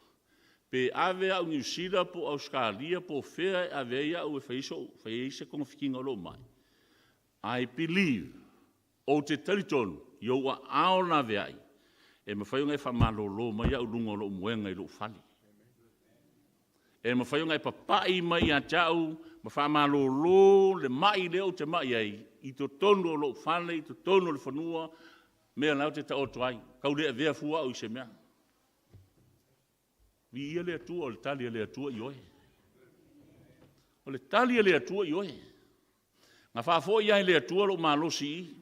pe ave au i Niu Sila po o Ausetalia po o fea e ave ai au e fai ai se togafitiga o lou mai, I believe, ou te talitonu i ou aao laveai e mafai ona e faamalolo mai au i luga o lou moega i lou fale. E mafai ona e papai mai ia te au ma faamalolo le mai lea ou te mai ai i totonu o lou fale, i totonu o le fanua, mea la ou te taoto ai, e tau le avea fua au i se mea. Viia le Atua, o le tali a le Atua, ioe. O le tali a le Atua, ioe. Na faafoi lava e le Atua lou malosi i i.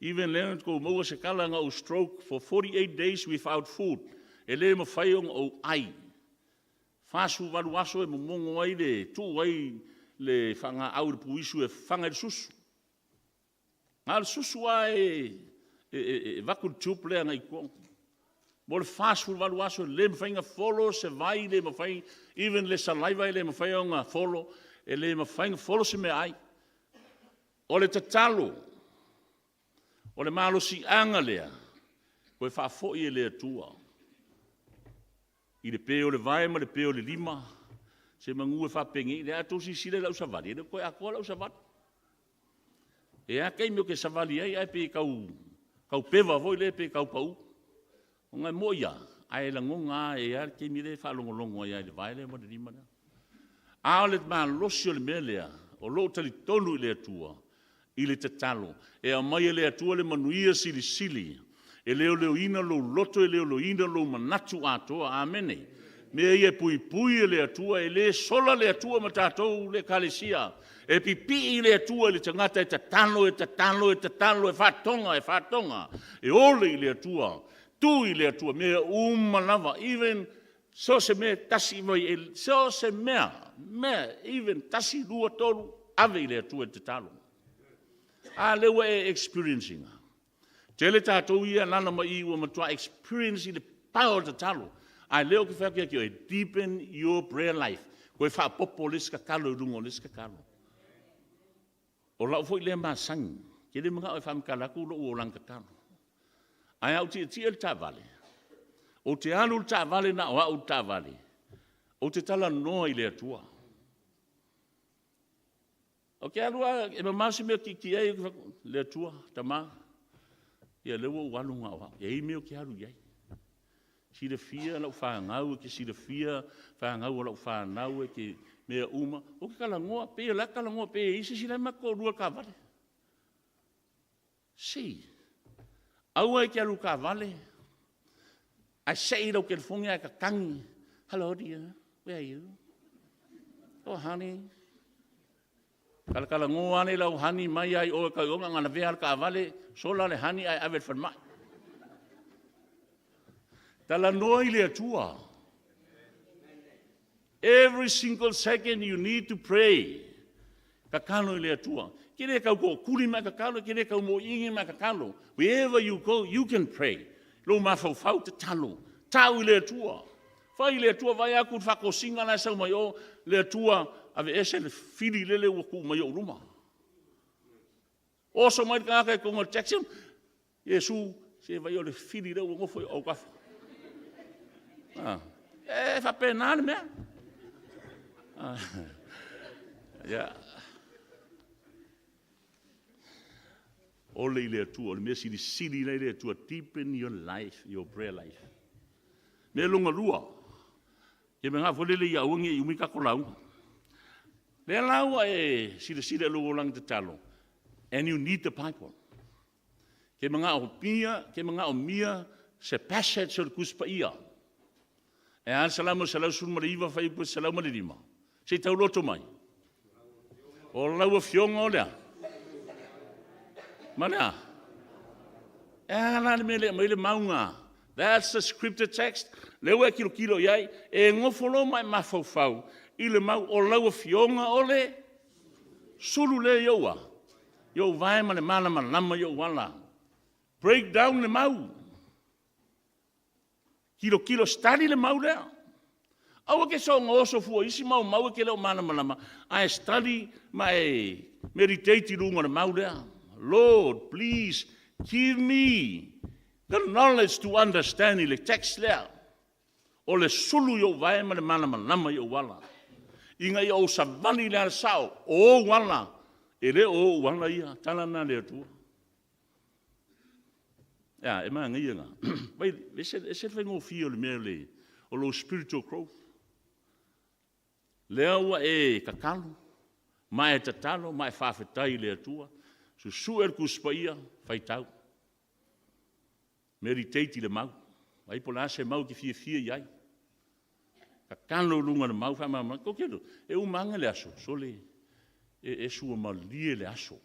Even lea na outou maua se tala na ou stroke for 48 days without food, e le mafai ona ou ai. 48 aso e momono ai le tuu ai le faagaau i le puisu e fafaga ai le susu. Na o le susu lava e avatu le tube lea agai i totonu. Mo le 48 aso e le mafai ona folo se vai, le mafai even le saliva e le mafai ona folo, e le mafai ona folo se meaai. O le tatalo, o le malosiaga lea, toe faafoi e le Atua i le pe o le vae ma le pe o le lima, semanu e faapenei. A outou silasila i lau savali, e le o toe atoa lau savali. E i ai lava taimi ou te savali ai ae pei e tau peva foi lea pe tau pau. Ona e moni lava, ae lagona lava e i ai lava le taimi lea e faalogologo ai lava i le vae lea ma le lima lea. A o le malosi o le mea lea, o lou talitonu i le Atua i le tatalo, e aumai e le Atua le manuia silisili e leoleoina lou loto, e leoleoina lou manatu atoa. Amene. O mea ia e puipui e le Atua, e le sola le Atua ma tatou le Ekalesia. E pipii le Atua i le tagata e tatalo, e tatalo, e tatalo, e faatoga, e faatoga, e ole i le Atua, tu i le Atua, mea uma lava, even so o se mea e tasi mai, so o se mea, mea, even tasi, lua, tolu, ave i le Atua i le tatalo. A lea ua e experience ina? Tele tatou ia e alaala mai i i ua matua experience i le power o le tatalo. A o lea ou te fai atu ia te oe, deepen your prayer life. Toe faaopoopo le isi tatalo i luga o le isi tatalo. O lau foi lea masani, ou te le manao e faamatala atu lou olaga tatalo. Ae a ou tietie i le taavale, ou te alu i le taavale na o au i le taavale, ou te talanoa i le Atua. Ou te alu lava, e mamao se mea ou te tietie ai, ou te fai atu, le Atua, Tama, ia o lea ua ou alu na o au, e i ai mea ou te alu i ai. E silafia lau fanau, e te silafia fanau a lau fanau, e te mea uma. Ou te talanoa, pei o la e talanoa pei e i ai se isi la e ma te toalua i le taavale. Se, aua e te alu i le taavale ae sei lau telefoni ae tatagi, hello dear, where are you? Oh honey. Talatalanoa ane lau honey mai lava i o e tau i ona, na lavea lava le taavale, sola le honey ae ave i le falemai. Talanoa i le Atua. Every single second you need to pray. Tatalo i le Atua. E te le tau tootuli ma e tatalo, e te le tau moiigi ma e tatalo. Wherever you go, you can pray. Lou mafaufau tatalo, tau i le Atua. Fai i le Atua, vaai atu i le faatosina la e sau mai o, le Atua, aveese le fili lele ua tuu mai i ou luma. Oso mai le tagata i totonu o le taxi, Iesu, se vaai o le fili lea ua nofo i ou autafa. E faapena le mea. Yeah. Ole i le Atua, o le mea silisili la i le Atua, deepen your life, your prayer life. Mea lona lua, ke manao foi lele ia aua ne i umi tatou lauga. Lea la ua e silasila i lou olaga tatalo, and you need the Bible. Ke manaomia se passage o le Tusi Paia. E a le Salamo 119 fuaiupu 105? Se i tauloto mai. O lau Afioga o le a? Ma le a? E a la le mea e le aumai ai le mau lena? That's the scripture text. Lea ua e tilotilo i ai, e nofo loa ma e mafaufau i le mau o lau Afioga o le sulu lea i ou a? I ou vae ma le malamalama i ou ala. Break down le mau. Tilotilo, study le mau lea. Aua e te soona oso fua i isi mau mau e te le o malamalama, ae study ma e meditate i luga o le mau lea. Lord, please give me the knowledge to understand i le text lea. O le sulu i ou vae ma le malamalama i ou ala, ina ia ou savali i le ala sao, o ou ala, e le o ou ala ia. Tala lena a le Atua. E a, e manaia lena. Vaai, e ese, ese le faigofie o le mea o le, o lou spiritual growth. Lea ua e tatalo, ma e tatalo ma e faafetai i le Atua, susue le Tusi Paia, faitau. Meditate i le mau, vaai po o le a se mau e te fiafia i ai. Tatalo i luga o le mau faamalamalama. Tou te iloa, e uma ane le aso, sole, e suamalie le aso.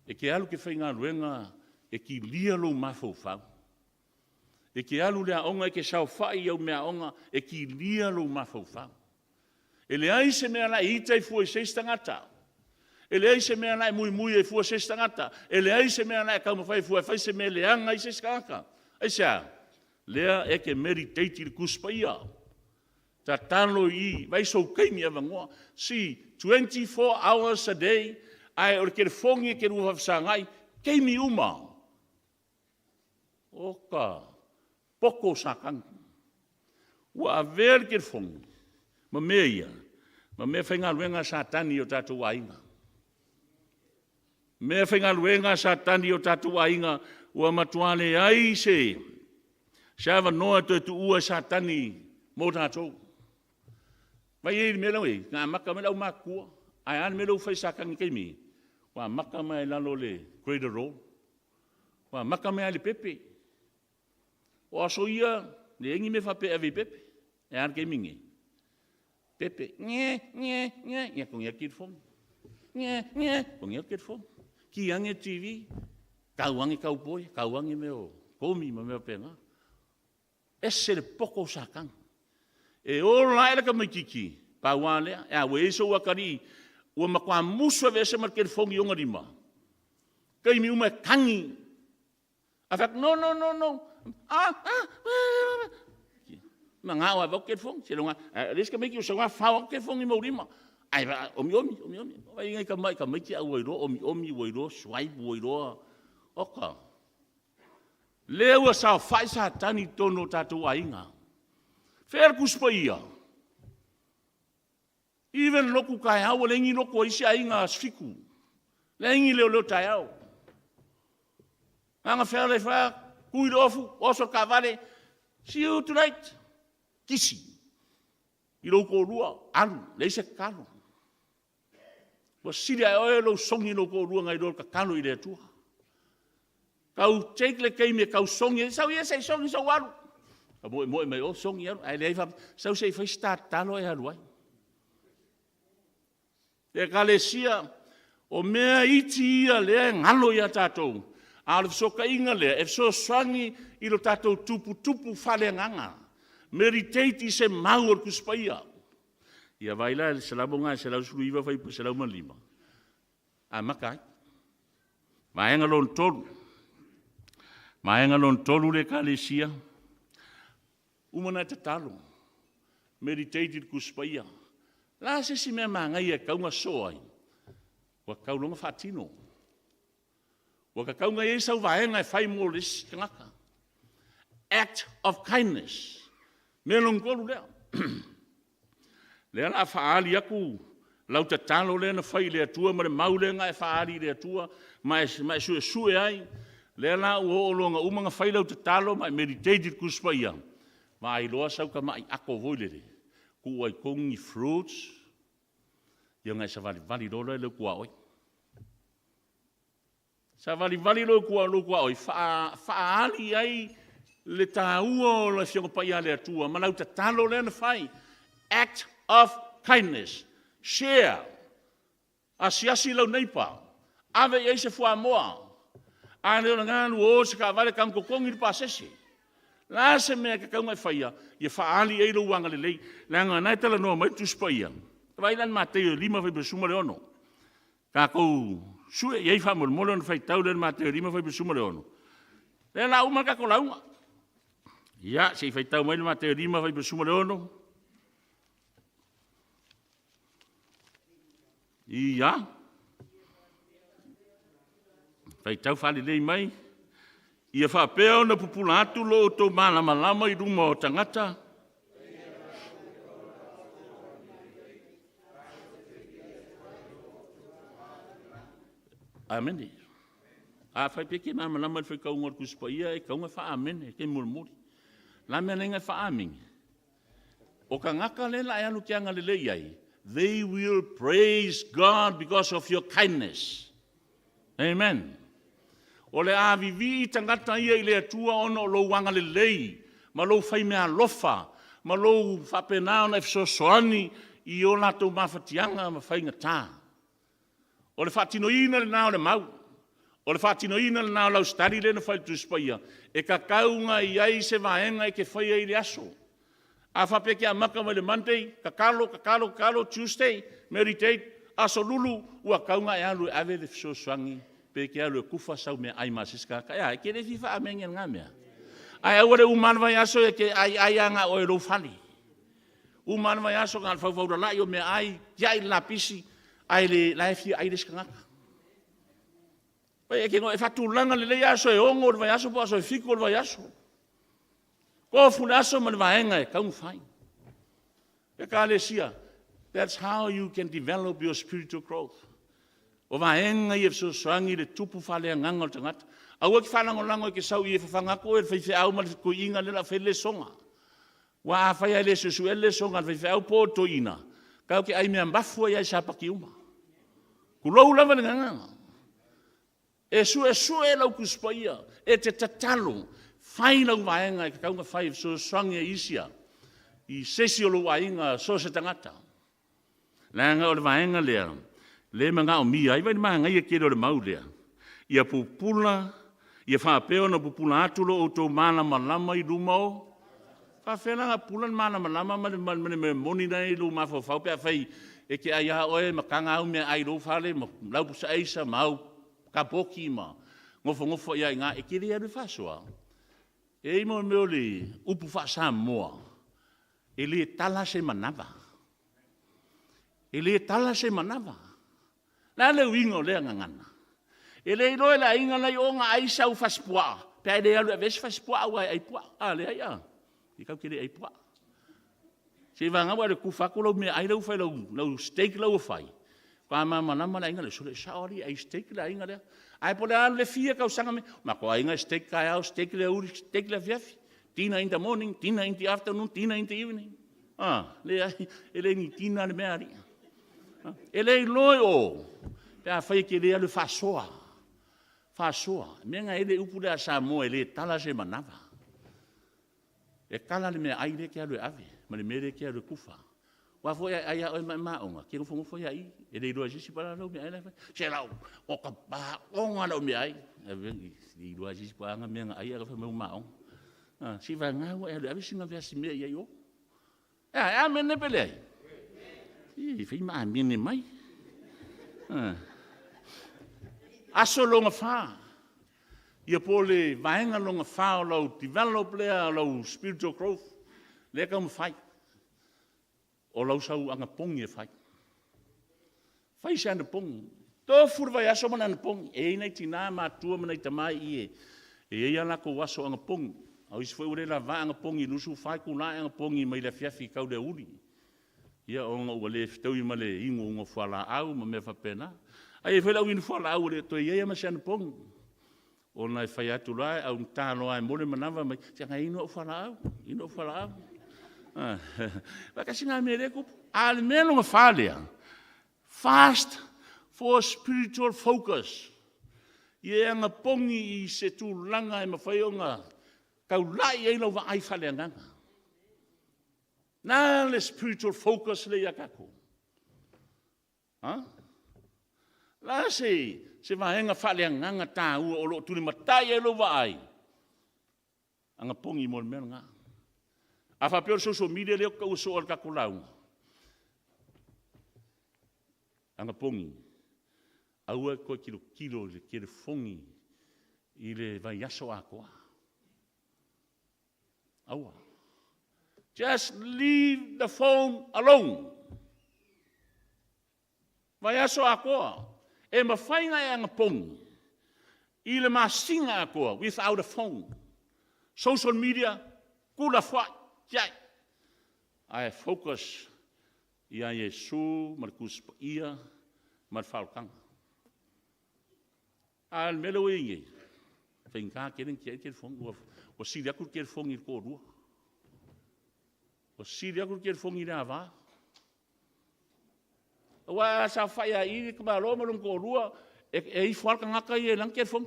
E te alu e te faigaluega e kilia lou mafaufau. E te alu i le aoga e te saofai i au meaaoga e kilia lou mafaufau. E leai se mea o le a e ita ai fua i se isi tagata. E leai se mea o le a e muimui ai fua i se isi tagata. E leai se mea o le a e taumafai ai fua e fai se mea e leaga ai se isi tagata. Aisea? Lea e te meditate i le Tusi Paia. Tatalo i i, vaai sou taimi avanoa. See, 24 hours a day, ae o le telefoni e te lua faafesagai taimi uma. Oka, poto o Satani. Ua avea le telefoni ma mea ia, ma meafaigaluega a Satani i o tatou aiga. Meafaigaluega a Satani i o tatou aiga, ua matua leai se avanoa e toe tuua e Satani mo tatou. Vaai i ai i le mea la ua i ai, na amata mai le aumatutua, ae a le mea lea ua fai e Satani i le taimi nei? Ua amata mai lava i lalo o le cradle roll. Ua amata mai lava i le pepe. O aso ia, leai ni mea faapea e ave i pepe. Ae a le taimi lenei? Pepe, ge ge ge, ia togi atu telefoni. Ge ge, togi atu telefoni. Ki ane le TV, tau ane kaupoi, tau ane mea o komi ma mea faapena. Ese le poto o Satani. E ola ae le tamaitiiti, pau lava lea, e a ua i ai sou atalii ua matua musu e aveese ma le telefoni i ona lima, taimi uma e tagi. Ae fai atu, no, no, no, no, ah, ah, ah. Manao lava e avatu telefoni, seiloga lava, o le isi tamaiti ua sau lava fao atu telefoni ma ou lima. Ae omiomi, omiomi. Vaai nai tamai tamaiti ae ua iloa omiomi, ua iloa swipe, ua iloa, oka. Lea ua saofai Satani i totonu o tatou aiga. Fea le Tusi Paia? Even lotu taeao ua leai ni lotu a isi aiga aso Fitu. Leai ni leoleo taeao. Na ona fealai foi lava, tui le ofu, oso le taavale, see you tonight. Kisi i lou toalua, alu, leai se tatalo. Ua sili ae oe lou sogi i lou toalua nai lo le tatalo i le Atua. Tau take le taimi e tau sogi ai, sau ia se i sogi sou alu. Ta moemoe mai o sogi alu, ae leai faapea, sau se i fai se ta tatalo e alu ai. Le Ekalesia, o mea iti ia lea e galo ia tatou, a o le fesootaiga lea e fesoasoani i lo tatou tuputupu faaleagaga. Meditate i se mau o le Tusi Paia. Ia vaai la i le Salamo lena e 119 fuaiupu 105, amata ai. Vaega lona tolu, vaega lona tolu le Ekalesia, uma ona e tatalo, meditate i le Tusi Paia. O le a se isi mea manaia e tatau ona sosoo ai? Ua tatau loa ona faatino. Ua tatau ona i ai sau vaega e fai mo le isi tagata. Act of kindness. Mea lona tolu lea. Lea o le a faaali atu lau tatalo lea na fai i le Atua ma le mau lea na e faaali i le Atua ma e suesue ai. Lea la ua oo loa ina uma ona fai lau tatalo ma e meditate i le Tusi Paia, vaai loa sau tamai ato foi lele, tuu ai i totonu ni fruits, ia ona e savalivali loa lea i lou tuaoi. Savalivali loa i lou tuaoi, faaali ai le taua o le Afioga Paia a le Atua ma lau tatalo lea na fai. Act of kindness. Share. Asiasi lau neighbour. Ave i ai se fuamoa. A le o lena alu o i se taavale tago totogi le pasese. O le a se mea e tatau ona e faia, ia faaali i ai lou agalelei. Leaga o lena e talanoa mai le Tusi Paia, vaai la i le Mataio 5:16. Tatou sue i ai faamolemole ona faitau lea i le Mateo 5:16. Lea o le a uma le tatou lauga. Ia, se i faitau mai le Mateo 5, 56. Ia. Faitau faalelei mai. Ia faapea ona pupula atu lo outou malamalama i luma o tagata. Amene. Afai pe ke malamalama i le faitauga o le Tusi Paia, e tatau ona faa-amene i taimi mulimuli. La mea na faa-amene? O tagata le la e alu te agalelei ai, they will praise God because of your kindness. Amen. O le a vivii tagata ia i le Atua ona o lou agalelei ma lou faimeaalofa ma lou faapena ona e fesoasoani i o latou mafatiaga ma faigata. O le faatinoina lena o le mau. O le faatinoina lena o lau study lea na fai i le Tusi Paia, e tatau ona i ai se vaega e te faia i le aso. A faapea e te amata mai le Monday, tatalo, tatalo, tatalo, Tuesday, meditate, Aso Lulu ua tatau ona e alu e ave le fesoasoani pe te alu e tufa sau meaai ma se isi tagata. E a, e te le fia faa-amene i lena mea? Ae aua le uma lava le vaiaso e te aiai lava na o oe i lou fale. Uma lava le vaiaso na o le faufaulalai o meaai, tiai le lapisi, ae le la e fia ai le isi tagata. E faatulaga lelei aso e 6 o le vaiaso po o aso e 7 o le vaiaso. Tofu le aso ma le vaega e tatau ona fai. Ekalesia, that's how you can develop your spiritual growth. O vaega ia e fesoasoani i le tupu faaleagaga o le tagata. Aua e te faalagolago e te sau i i e fafaga atu oe e le faifeau ma le toeaina lea o le a fai le lesona. Aua afai lava e le suesuea le lesona a le faifeau po o le toeaina, tatou te ai mea mafu ai lava i Sapati uma. Tulou lava le gagana. E suesue lau Tusi Paia, e te tatalo, fai lau vaega e tatau ona fai e fesoasoani ai i isi i se isi o lou aiga, so o se tagata. Leaga o le vaega lea, lea e manaomia ai. Vaai i le manaia tele o le mau lea. Ia pupula, ia faapea ona pupula atu lo outou malamalama i luma o. Faapefea la ona pupula le malamalama ma le mea moni la e i lou mafaufau pe afai e te ai lava oe ma taga au meaai i lou fale ma lau pusa aisa ma au kapoti ma nofonofo ai lava i ina, e te le alu e faasoa. E i ai mo mea o le upu faa-Samoa, e le tala se manava. E le tala se manava. O le a le uiga o lea gagana? E le iloa e le aiga la e i o ona ai sau fasipuaa pe a e le alu e ave ai se fasipuaa aua e ai puaa. A leai a, e tatou te le ai puaa. Seiavagana ua e alu e tufa atu lau meaai la ua fai, lau steak la ua fai, faatoa malamalama le aiga lea, sole, e sao alii e ai steak le aiga lea. Ae po o le a le fia tausaga, matou aiga e steak taeao, steak le aoauli, steak le afiafi. Dinner in the morning, dinner in the afternoon, dinner in the evening. Ah, leai, e le ni dinner le mea alii. E le iloa i o, pe afai e te le alu e faasoa. Faasoa. Mea na e le upu lea a Samoa e le tala se manava. E tala le meaai lea e te alu e ave, ma le mea lea e te alu e tufa. Aua foi a e ai lava oe ma e maona, e te nofonofo ai lava i i, e le iloa e se isi po o le a lau meaai la e fai. Se lau, o ka paoga lau meaai. E le iloa lava e se isi po o a ana mea na ai ae fai mai ua maona. Seiavagana ua e alu e ave sina vesi mea i ai i o. E a, e amene pe leai? E fai ma amene mai. Aso lona fa, ia po o le vaega lona fa o lau develop lea o lau spiritual growth, lea e taumafai, o lau sau anapogi e fai. Fai se anapogi. Tofu le vaiaso ma le anapogi. E i ai nai tina matutua ma nai tama i i e i ai a latou aso anapogi. A o isi foi ua le lava anapogi i le 24 itula e anapogi mai le afiafi e tau i le aoauli. Ia ona ua le fetaui ma le inuina o fualaau ma mea faapena. Ae i ai foi le au inu fualaau ua le toe i ai lava ma se anapogi. Ona e fai atu loa, e augata loa e mo le manava mai, se na inu au fualaau, inu au fualaau. Aua tasi lena mea lea e tupu. A o le mea lona fa lea, fast for spiritual focus. Ia e anapogi i se tulaga e mafai ona taulai ai lau vaai faaleagaga. Na le spiritual focus lea ia tatou. Ha? La se vaega faaleagaga taua o lo o tulimatai ai lou vaai, anapogi mo le mea lena. A faapea o le social media lea ou te taua soo e le tatou lauga, anapogi, aua e toe tilotilo i le telefoni i le vaiaso atoa. Aua. Just leave the phone alone. Vaiaso atoa, e mafai ona e anapogi i le masina atoa without a phone. Social media, tuulafoai, tiai. Ae focus ia Iesu ma le Tusi Paia ma le faaolataga. A o le mea lea ua i ai nei, e faigata tele ona tiai le telefoni, ua sili atu le telefoni i le toalua. Ua sili atu le telefoni i le ava. Aua a saofai lava i i le tamaloa ma lona toalua, e ifo lava le tagata ia i lana telefoni.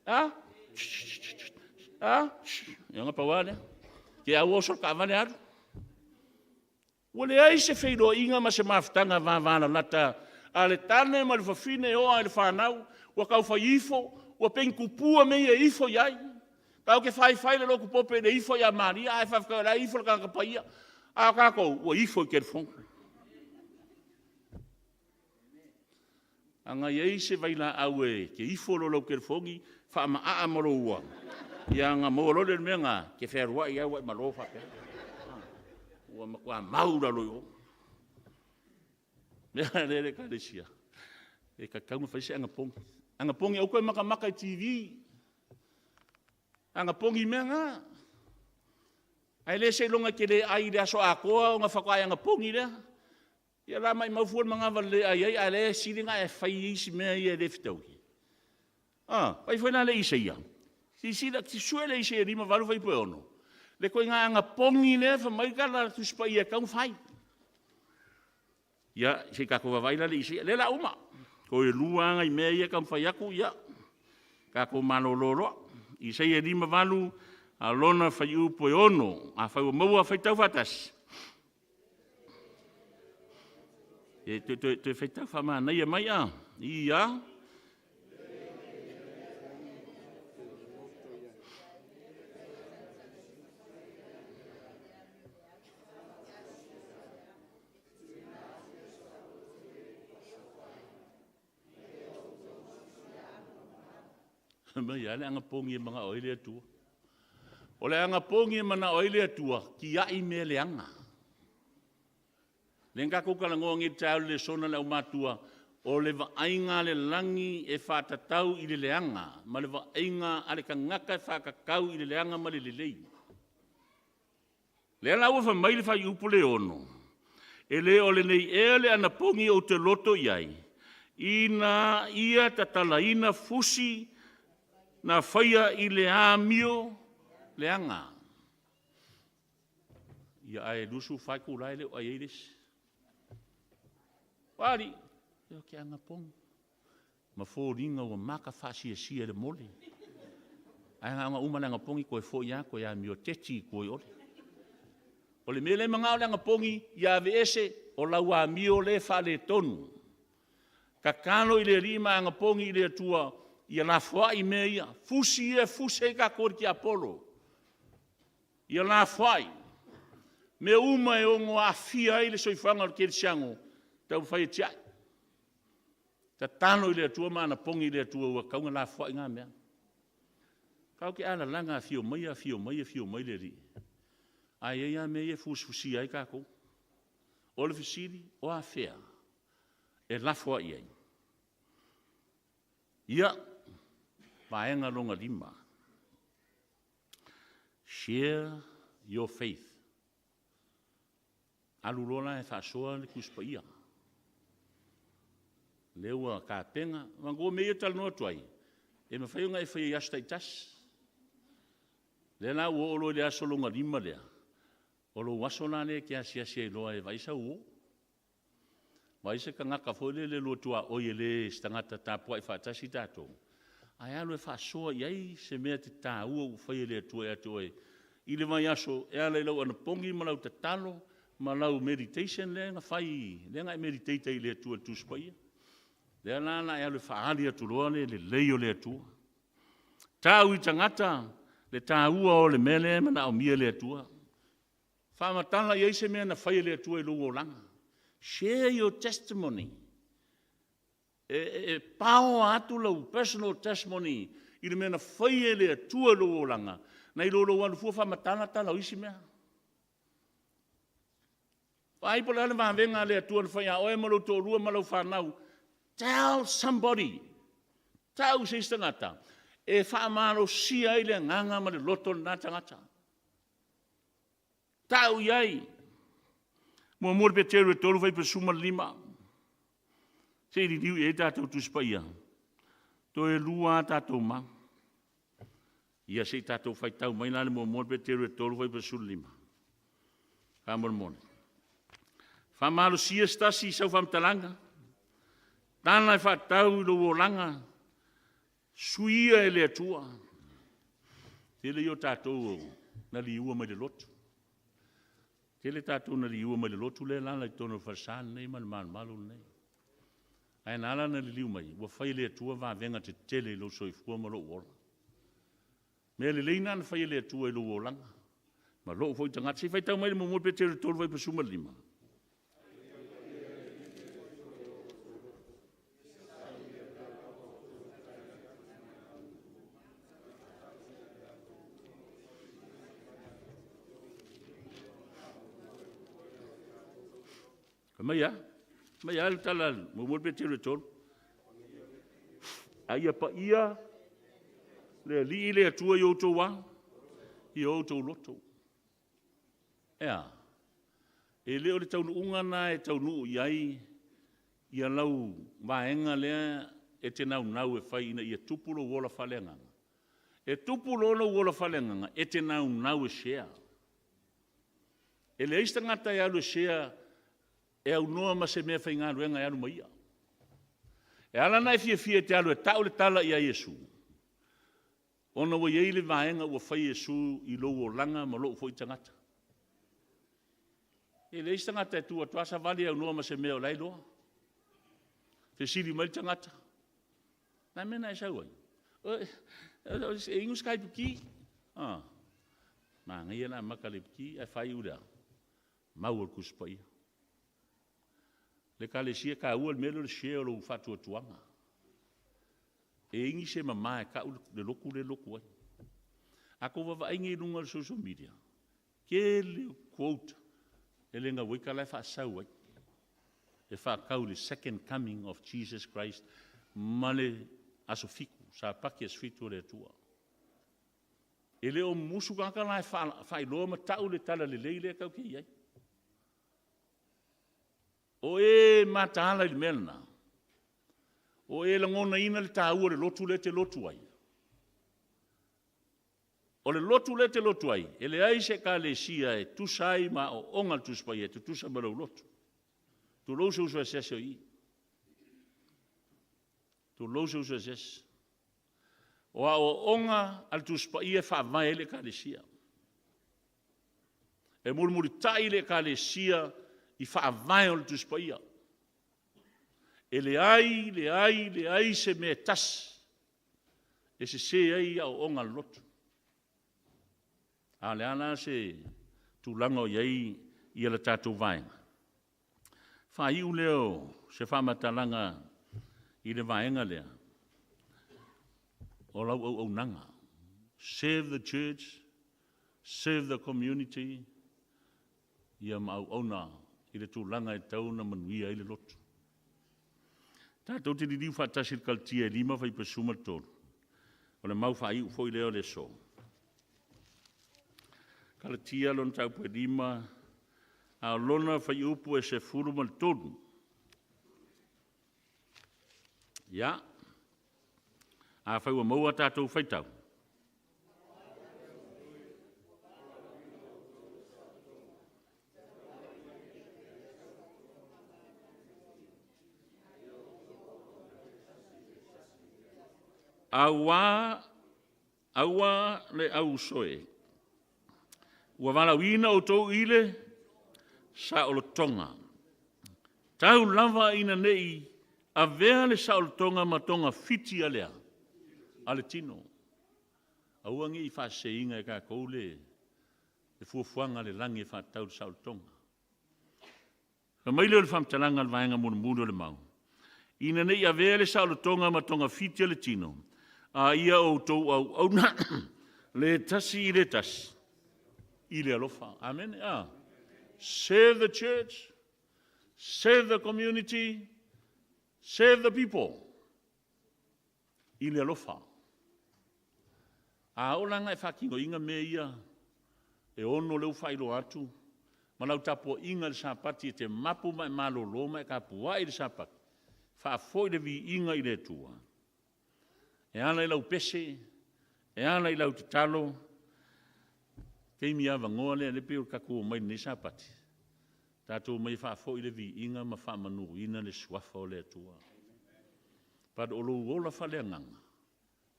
A? A? Ia na pau lava lea. Te i lava ua oso i le taavale alu. Ua leai se feiloaiga ma se mafutaga vavalalata a le tane ma le fafine e oo lava i le fanau, ua taufai ifo, ua pei ni tupua mea ia e ifo i ai. Tatou te faifai i le lotu pope i le ifo ia Maria, ae faafetai o la e ifo le tagata paia. A o tatou, ua ifo i telefoni. A na i ai se vailaau e te ifo loa i lau telefoni faamaaa ma lou ua, ia ona maua loa lea o le mea lena, e te fealuai lava ua e malo faapea. Ua matua mau i lalo i o. O le mea lea le Ekalesia, e tatau ona fai se anapogi. Anapogi aua toe matamata i le TV, anapogi i mea na. Ae le seiloga e te le ai i le aso atoa ona faatoa e anapogi lea. Ia la maumau fua le manava i le le ai ai, a o lea e sili ona e fai isi mea ia e le fetaui. A, vaai foi la i le Isaia, silasila, susue le Isaia 58 fuaiupu e 6, le ituaiga anapogi lea fai mai le Tusi Paia e tatau ona fai. Ia, se i tatou vaavaai la i le Isaia, o lea o le a uma. Toe lua lava nai mea ia e taumafai atu, ia tatou malolo loa. Isaia 58 a o lona fuaiupu e 6. Afai ua maua, faitau faatasi. E toe faitau faamanaia mai a? Ia. Fai mai, e a le anapogi e manao ai le Atua? O le anapogi e manao ai le Atua, tiai mea leaga. Lea na tatou talanoa nei i le taeao i le lesona a le aumatuа, o le vaaiga a le lagi e faatatau i le leaga, ma le vaaiga a le tagata e faatatau i le leaga ma le lelei. Lea la ua fai mai le fuaiupu lea e 6, e le o lenei ea le anapogi ou te loto i ai, ina ia tatalaina fusi na faia i le amio leaga. Ia ae 24 itula e le o ai ai le isi. O a alii? Ou te anapogi ma foliga ua matafaasiasia e le mole. Ae na ona uma o le anapogi toe foi lava toe amio teti i tua i o. O le mea lea e manao le anapogi ia aveese, o lau amio lea e faaletonu. Tatalo i le Alii ma anapogi i le Atua ia lafoai mea ia, fusi ia e fusi ai tatou e le tiapolo. Ia lafoai mea uma e ono aafia ai le soifuaga o le kerisiano, taumafai e tiai. Tatalo i le Atua ma anapogi i le Atua ua tatau ona lafoai na mea. Tatou te alalaga, afio mai, afio mai, afio mai le Alii, ae i ai lava mea ia e fusifusia ai tatou. O le fesili, o afea e lafoai ai? Ia, vaega lona lima, share your faith. Alu loa la e faasoa le Tusi Paia. Lea ua tapena. Manatua mea ia ou te talanoa atu ai, e mafai ona e faia i aso taitasi. Lea la ua oo loa i le aso lona lima lea, o lou aso la lea e te asiasi ai loa e vaai sau uo. Vaai se tagata foi lele lua tuaoi e le o se tagata tapuai faatasi tatou, ae alu e faasoa i ai se mea taua ua faia e le Atua ia te oe i le vaiaso e ala i lau anapogi ma lau tatalo ma lau meditation lea na fai, lea na e meditate ai i le Atua i le Tusi Paia. Lea la o le a e alu e faaali atu loa le lelei o le Atua. Tau i tagata le taua o le mea lea e manaomia e le Atua. Faamatala i ai se mea na faia e le Atua i lou olaga. Share your testimony. E paoa atu lau personal testimony i le mea na faia e le Atua i lou olaga, nai lo lou alu fua faamatala tala o isi mea. Vaai po o le a le vavega a le Atua na fai ia oe ma lou toalua ma lau fanau. Tell somebody. Tau i se isi tagata e faamalosia ai le agaga ma le loto o lena tagata. Tau i ai. Muamua le Peteru e 3 fuaiupu 15. Se i liliu i ai tatou Tusi Paia. Toe lua a tatou mau. Ia se i tatou faitau mai la le muamua Peteru e 3 fuaiupu 15. Faamolemole. Faamalosia se tasi i sau faamatalaga. Tala e faatatau i lou olaga. Suia e le Atua. Tele ia o tatou na liua mai le lotu. Tele tatou na liua mai le lotu lea e alaala i totonu o le falesa lenei ma le malumalu lenei. Ae na ala ona liliu mai, ua fai e le Atua vavega tetele i lou soifua ma lou ola. Mea lelei na na fai e le Atua i lou olaga ma lou foi tagata. Se i faitau mai le muamua Peteru 3 fuaiupu 15. Fai mai a? Fai mai a le tala muamua Peteru e 3. A ia paia le Alii le Atua i outou a? I outou loto. E a? E le o le taunuuga lena e taunuu i ai ia lau vaega lea e te naunau e fai ina ia tupu lou ola faaleagaga. E tupu loa lou ola faaleagaga, e te naunau e share. E leai se tagata e alu e share e aunoa ma se meafaigaluega e alu ma ia. E ala ona e fiafia e te alu e tau le tala ia Iesu, ona ua i ai le vaega ua fai e Iesu i lou olaga ma lou foi tagata. E leai se tagata e tu atu lava savali e aunoa ma se mea o la e iloa. Fesili mai le tagata, o le a le mea na e sau ai? E inu se taipiti. Ah, manaia le amata o le piti ae faaiu i le a? Mau o le Tusi Paia. Le Ekalesia e taua le mea lea o le share o lou faatuatuaga. E i ai nisi e mama e tau le lotu lea e lotu ai. A tou vaavaai nei i luga o le social media, tele o quote e le gau ai tala e faasau ai, e faatatau i le second coming of Jesus Christ ma le aso 7, Sapati aso 7 o le Atua. E le o mumusu tagata la e faailoa ma tau le talalelei lea tatou te i ai. O e mataala i le mea lena, o e lagonaina le taua o le lotu lea e te lotu ai. O le lotu lea e te lotu ai, e leai se ekalesia e tusa ai ma aoaoga a le Tusi Paia e tutusa ma lou lotu. Tulou se uso asiasi o i i. Tulou se uso asiasi. O aoaoga a le Tusi Paia e faavae ai le ekalesia. E mulimulitai le Ekalesia i faavae o le Tusi Paia. E leai, leai, leai se mea e tasi e sese ai aoaoga a le lotu. A o le a la se tulaga o i ai ia le tatou vaega? Faaiu lea o se faamatalaga i le vaega lea o lau auaunaga. Serve the church, serve the community, ia ma auauna i le tulaga e tatau ona manuia ai le lotu. Tatou te liliu faatasi i le Kalatia e 5 fuaiupu 13. O le mau faaiu foi lea o le aso. Kalatia lona mataupu e 5, a o lona fuaiupu e 13. Ia, afai ua maua a tatou faitau, Aua, aua le au uso e, ua valaauina outou i le saolotoga. Tau lava ina ne i avea le saolotoga ma togafiti a le a? A le tino. Aua ne i faaseseina e tatou le fuafuaga a le lagi e faatatau i le saolotoga. Fai mai lea o le faamatalaga a le vaega mulimuli o le mau, Ina ne i avea le saolotoga ma togafiti a le tino, a ia outou auauna le tasi i le tasi i le alofa. Amene. A. Serve the church, serve the community, serve the people i le alofa. A oo la ina e faatinoina mea ia e ono lea ua faailoa atu, ma lau tapuaiga i le Sapati e te mapu ma e malolo ma e tapuai i le Sapati, faafoi le viiga i le Atua e ala i lau pese, e ala i lau tatalo. Taimi avanoa lea, lea e pei o le tatou omai i lenei Sapati, tatou omai e faafoi le viiga ma faamanuina le Suafa o le Atua. But o lou ola faaleagaga,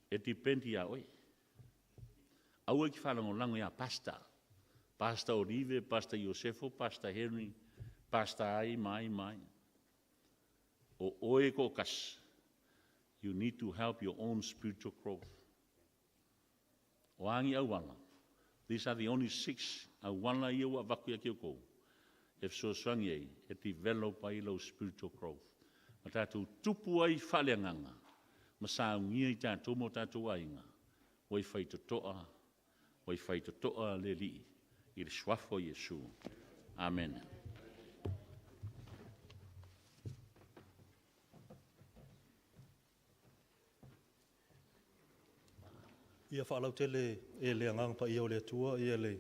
e depend ia oe. Aua e te faalagolago ia Pastor, Pastor Olive, Pastor Iosefo, Pastor Henry, Pastor ai ma ai ma ai. O oe e toatasi, you need to help your own spiritual growth. O a ni auala, these are the only 6 auala ia ua avatu ia te outou, e fesoasoani ai, e develop ai lau spiritual growth. Ma tatou tupu ai faaleagaga, ma saunia i tatou ma o tatou aiga, ua i faitotoa, ua i faitotoa le Alii i le Suafa o Iesu. Amene. Ia faalautele e le Agaga Paia o le Atua ia le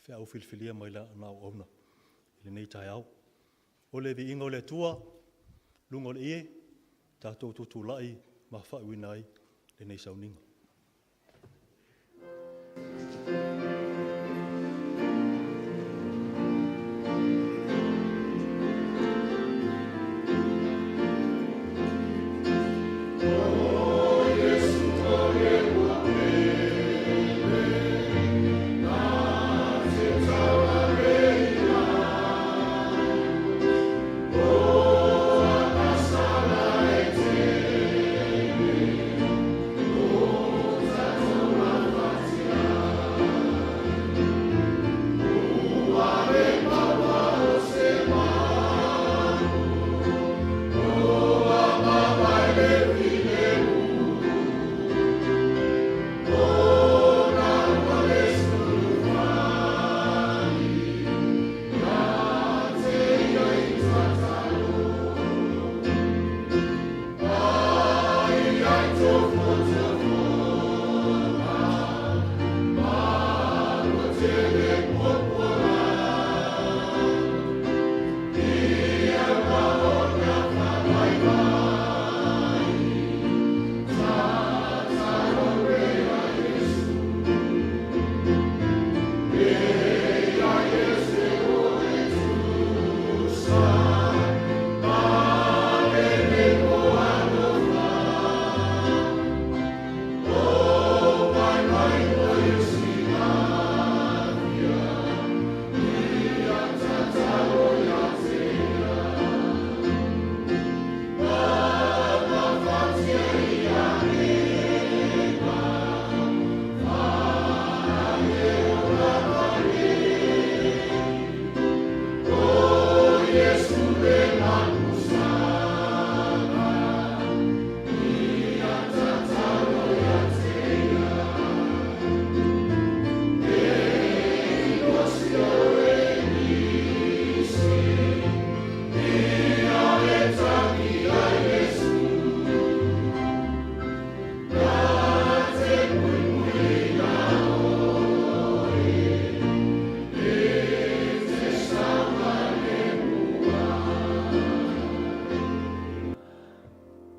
feau filifilia mai lana auauna i lenei taeao. O le viiga o le Atua, luga o le ie, tatou tutulai ma faauuina ai lenei sauniga.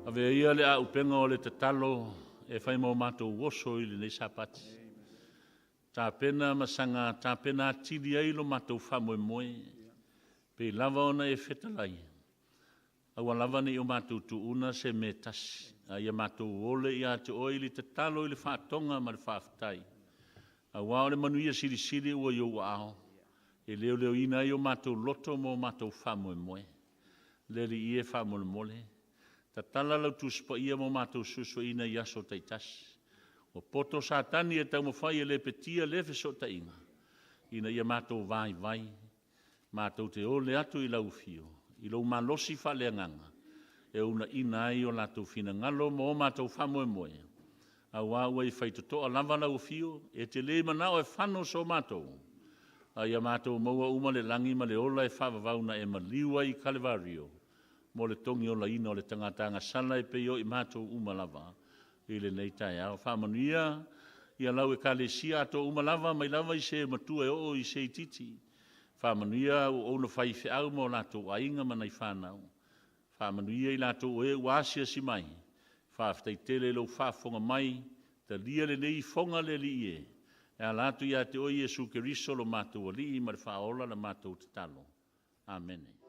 Avea ia le auupega o le tatalo e fai ma o matou oso i lenei Sapati. Tapena ma saga tapena atili ai lo matou faamoemoe, pei lava ona e fetalai, aua lava ne i o matou tuuna se mea tasi, a ia matou ole ia te oe i le tatalo i le faatoga ma le faafetai. Aua o le manuia silisili ua i ou aao, e leoleoina ai o matou loto ma o matou faamoemoe. Le Alii e faamolemole, tatala lau Tusi Paia mo matou suesueina i aso taitasi. Ua poto Satani e taumafai e lepetia lea fesootaiga, ina ia matou vaivai, matou te ole atu i lau afio, i lou malosi faaleagaga, e uunaina ai o latou finagalo ma o matou faamoemoe, auā ua e faitotoa lava lau afio, e te le manao e fano so matou, a ia matou maua uma le lagi ma le ola e faavavau na e maliu ai i Kalevario, mo le togiolaina o le tagata agasala e pei o i matou uma lava i lenei taeao. Faamanuia ia lau Ekalesia atoa uma lava, mai lava i se matua e oo i se itiiti. Faamanuia auauna faifeau ma o latou aiga ma nai fanau. Faamanuia i latou o e ua asiasi mai. Faafetai tele i lou faafofoga mai. Talia lenei ifoga le Alii e, e ala atu ia te oe Iesu Keriso lo matou Alii ma le Faaola la matou tatalo. Amene.